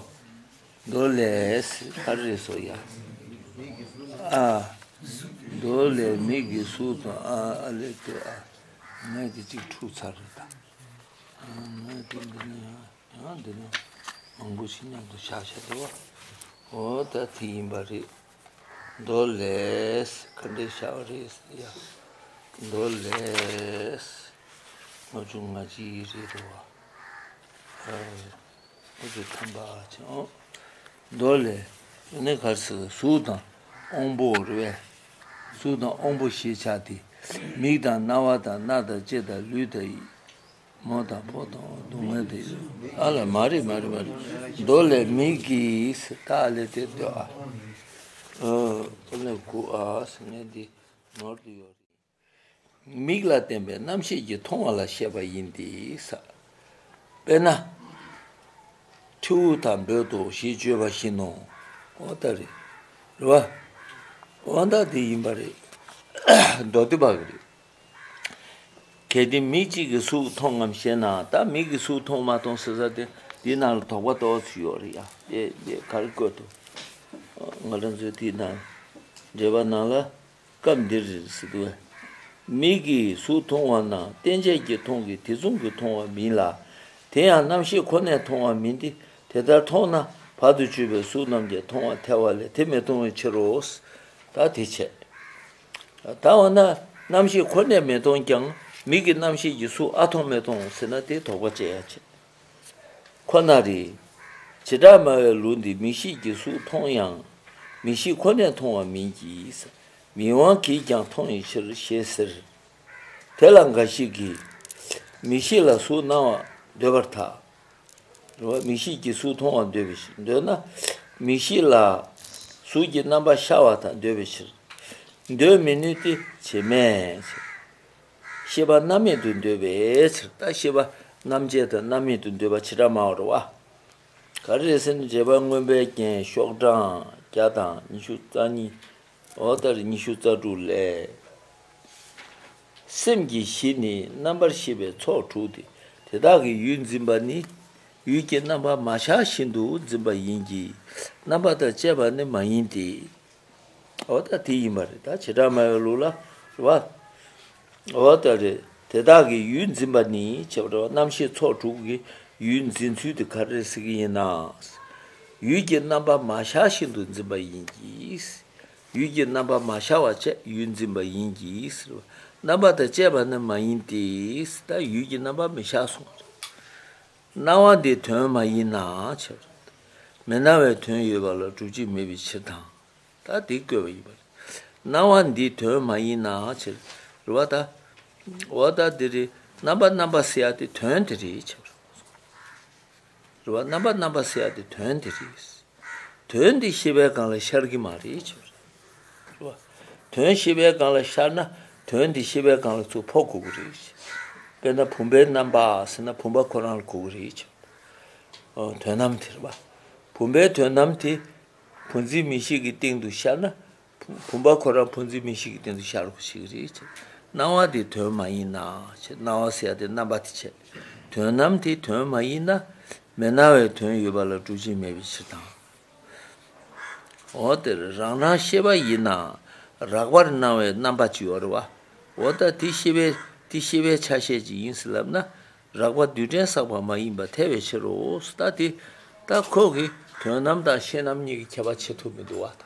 མདོ་ལས་ག་རེ་ཟེར་ཡ། ཨ། མདོ་ལས་མིག་གིས་གཟུགས་དང་། ཨ། ཨ་ལས་དེ། ཨ། ངས་དེ་གཅིག་འཁྲུགས་ཚར་རེད་ད། ཨ། ངས་དེ་འདི་ནས། ཡང་འདི་ནི་མང་པོ་ཞིག་མཉམ་དུ་བཞག་བཞག་འདུག་བ། འོ་ད་དེ་ཡིན་པ་རེད། མདོ་ལས་ག་འདྲས་བཞག་པ་རེད་ཡ། མདོ་ལས་ལྔ་བཅུ་ང་གཅིག་རེད་འདུག་བ། ཨ། ལྔ་བཅུ་ཐམ་པ་བྱས། འོ། མདོ་ལས་ནི་ག་རེ་ཟེར། གཟུགས་དང་དབང་པོ་རེད་པས། གཟུགས་དང་དབང་པོ་ཞེས་བྱ་སྟེ། མིག་དང་རྣ་བ་དང་སྣ་དང་ལྕེ་དང་ལུས་དང་ཡིད། མོ་དང་ཕོ་དང་སྡུག་བསྔལ་དེ། ཨ་ལ་མ་རེད་མ་རེད་མ་རེད། མདོ་ལས་མིག་གིས་ད་ལས་དེ་ལྟོས་ཨ། ཨོ་ལས་དགུ་ཨ་ཟེར་ནས་འདི་ནོར་དུ་ཡོད་རེད། མིག་ལ་བརྟེན་པའི་རྣམ་ཤེས་ཀྱིས་མཐོང་བ་ལ་བཤད་པ་ཡིན་ཏེ་ས། དཔེར་ན། ཁྲིའུ་དང་འབོད་དོ་ཞེས་བརྗོད་པ་བཞིན་ནོ། ཨོ་ད་རེད། རེད་བ། ཨོ་ད་དེ་ཡིན་པ་རེད། མདོ་སྡེ་པ་གི་རེད། གལ་ཏེ་མི་གཅིག་གིས་གཟུགས་མཐོང་ངམ་ཞེ་ན། ད་མི་གིས་གཟུགས་མཐོང་མ་མཐོང་ཟེར་ས་དེ་འདི་ནང་ལ་དོགས་པ་ཏོག་ཙམ་ཡོད་རེད་ཡ། དེ་དེ་ག་རེ་བཀོད་འདུག་ང་རང་ཚོའི་དེའི་ནང་འགྲེལ་པ་ནང་ལ་སྐབས་འདིར་ཟེར་འདུག་མི་གིས་གཟུགས་མཐོང་བ་ན་རྟེན་ཅན་གྱིས་མཐོང་གི་དེ་མཚུངས་ཀྱིས་མཐོང་བ་མིན་ལ། དེ་ཡང་རྣམ་ཤེས་ཁོ་ནས་མཐོང་བ་མིན་ཏེ། དེ་ལྟར་མཐོང་ན་བར་དུ་གཅོད་པའི་གཟུགས་རྣམས་ཀྱང་མཐོང་བར་ཐལ་བ་ལས་དེ་མི་མཐོང་བའི་ཕྱིར་རོ། ད་དེ་བྱས། ད་འོ་ན་རྣམ་ཤེས་ཁོ་ནས་མི་མཐོང་ཀྱང་མིག་གི་རྣམ་ཤེས་ཀྱིས་གཟུགས་ཨ་མཐོང་མི་མཐོང་ཟེར་ན་དེ་དོགས་པ་བཅད་ཡ་བྱེད། ཁོ་ན་རེ། བྱེ་བྲག་སྨྲ་བའི་ལུགས་འདི་མིག་ཤེས་ཀྱིས་གཟུགས་མཐོང་ཡང་། མིག་ཤེས་ཁོ་ནས་མཐོང་བ་མིན་གྱི། མིག་དབང་གིས་ཀྱང་མཐོང་བའི་ཕྱིར་ཞེས་ཟེར། དེ་ལ་འགའ་ཞིག་གིས། མིག་ཤེས་ལ་གཟུགས་སྣང་བ་འདོད་པར་ཐལ། རེད་བ། མིག་ཤེས་ཀྱིས་གཟུགས་མཐོང་བར་འདོད་པའི་ཕྱིར། འདོད་ན། མིག་ཤེས་ལ་གཟུགས་ཀྱི་རྣམ་པ་ཤར་བ་དང་འདོད་པའི་ཕྱིར། འདོད་མི་ནུས་ཏེ་བྱེད་མེད། ཤེས་པ་རྣམ་མེད་དུ་འདོད་པའི་ཕྱིར། ད་ཤེས་པ་རྣམ་བཅད་དང་རྣམ་མེད་དུ་འདོད་པ་བྱེ་བྲག་སྨྲ་བ་རེད་བ། ག་རེ་རེད་ཟེར་ན་འགྲེལ་པ་མངོན་པའི་རྒྱན་ཤོག་གྲངས་བརྒྱ་དང་ཉི་ཤུ་རྩ་གཉིས། འོ་ལྟར་ཉི་ཤུ་རྩ་དྲུག་ལས། སེམས་ཀྱི་གཞི་ནི་རྣམ་པར་ཤེས་པའི་ཚོགས་དྲུག་སྟེ། དེ་དག་གི་ཡུལ་འཛིན་པ་ནི། ཡུལ་གྱི་རྣམ་པ་མ་ཤར་བཞིན་དུ་འཛིན་པ་ཡིན་གྱི། རྣམ་པ་དང་བཅས་པ་ནི་མ་ཡིན་ཏེ། འོ་ད་དེ་ཡིན་པ་རེད། ད་བྱེ་བྲག་སྨྲ་བའི་ལུགས་ལ་རེད་བ། འོ་ད་རེད། དེ་དག་གི་ཡུལ་འཛིན་པ་ནི་བྱེ་བྲག་རྣམ་ཤེས་ཚོགས་དྲུག་གི་ཡུལ་འཛིན་ཚུལ་དེ་ག་རེ་ཟེར་གྱི་ཡིན་ན། ཡུལ་གྱི་རྣམ་པ་མ་ཤར་བཞིན་དུ་འཛིན་པ་ཡིན་གྱི། ཡུལ་གྱི་རྣམ་པ་མ་ཤར་བ་བཅས་ཡུལ་འཛིན་པ་ཡིན་གྱི་ཟེར་བ། རྣམ་པ་དང་བཅས་པ་ནི་མ་ཡིན་ཏེ། ད་ཡུལ་གྱི་རྣམ་པ་མི་ཤར་སོང་བ་རེད། སྣང་བ་འདི་དོན་མ་ཡིན་ན་ཕྱིར། མི་སྣང་བའི་དོན་ཡོད་པ་ལ་སྒྲུབ་བྱེད་མེད་པའི་ཕྱིར་དང་། ད་འདི་བཀོད་པ་ཡིན་པ་རེད། སྣང་བ་འདི་དོན་མ་ཡིན་ན་ཕྱིར། རེད་བ་ད། འོ་ད་འདི་རེད། རྣམ་པ་རྣམ་པ་ཟེར་ཡ་དེ་དོན་དེ་རེད་ཕྱིར། རེད་བ། རྣམ་པ་རྣམ་པ་ཟེར་ཡ་དེ་དོན་དེ་རེད། དོན་འདི་ཤེས་པའི་སྒང་ལ་ཤར་གྱི་མ་རེད་ཕྱིར། རེད་བ། དོན་ཤེས་པའི་སྒང་ལ་ཤར་ན་དོན་འདི་ཤེས་པའི་སྒང་ལ་ཚུར་འཕོ་དགོས་ཀྱི་རེད། དཔེར་ན་བུམ་པའི་རྣམ་པ་ཟེར་ན་བུམ་པ་ཁོ་རང་ལ་གོ་གི་རེད་ཕྱིར། ཨོ། དོན་རྣམ་དེ་རེད་བ། བུམ་པའི་དོན་རྣམ་དེ་འཕོ་འཛིན་མིག་ཤེས་ཀྱི་སྟེང་དུ་ཤར་ན། བུམ་པ་ཁོ་རང་འཕོ་འཛིན་མིག་ཤེས་ཀྱི་སྟེང་དུ་ཤར་དགོས་ཞིག་རེད། སྣང་བ་དེ་དོན་མ་ཡིན་ན། སྣང་བ་ཟེར་ཡ་དེ་རྣམ་པ་དེ་བྱས། དོན་རྣམ་དེ་དོན་མ་ཡིན་ན། མི་སྣང་བའི་དོན་ཡོད་པ་ལ་སྒྲུབ་བྱེད་མེད་པའི་ཕྱིར་དང་། འོ་དེར་རང་རང་ཤེས་པ་ཡིན་ན། རགས་པར་སྣང་བའི་རྣམ་པ་ཅིག་ཡོད་རེད་བ། འོ་ད་དེ་ཤེས་པའི་དེ་ཤེས་པའི་ཆ་ཤས་ཅིག་ཡིན་ཟེར་ལབ་ན། རགས་པ་རྡུལ་ཕྲན་བསགས་པ་མ་ཡིན་པར་ཐལ་བའི་ཕྱིར་རོ། ད་དེ་ད་ཁོ་གིས་དོན་རྣམ་དང་ཤེས་རྣམ་གཉིས་ཀྱི་ཁྱད་པར་ཕྱེ་ཐུབ་མི་འདུག་བ།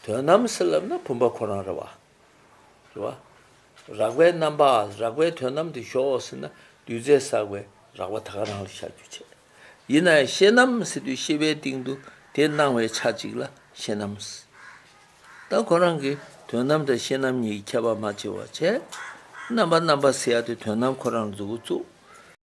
དོན་རྣམ་ཟེར་ལབ་ན་བུམ་པ་ཁོ་རང་རེད་བ། རེད་བ། རགས་པའི་རྣམ་པ། རགས་པའི་དོན་རྣམ་དེ་ཞོག་ཟེར་ན་རྡུལ་རྫས་བསགས་པའི་རགས་པ་ད་ག་རང་ལ་ཤར་རྒྱུ་བྱས། ཡིན་ན་ཡང་ཤེས་རྣམ་ཟེར་དུས་ཤེས་པའི་སྟེང་དུ་དེ་སྣང་བའི་ཆ་གཅིག་ལ་ཤེས་རྣམ་ཟེར། ད་ཁོ་རང་གིས་དོན་རྣམ་དང་ཤེས་རྣམ་གཉིས་ཀྱི་ཁྱད་པར་མ་ཕྱེ་བ་བྱས། རྣམ་པ་རྣམ་པ་ཟེར་ཡ་དེ་དོན་རྣམ་ཁོ་རང་ལ་མཛུབ་གུ་བཙུགས།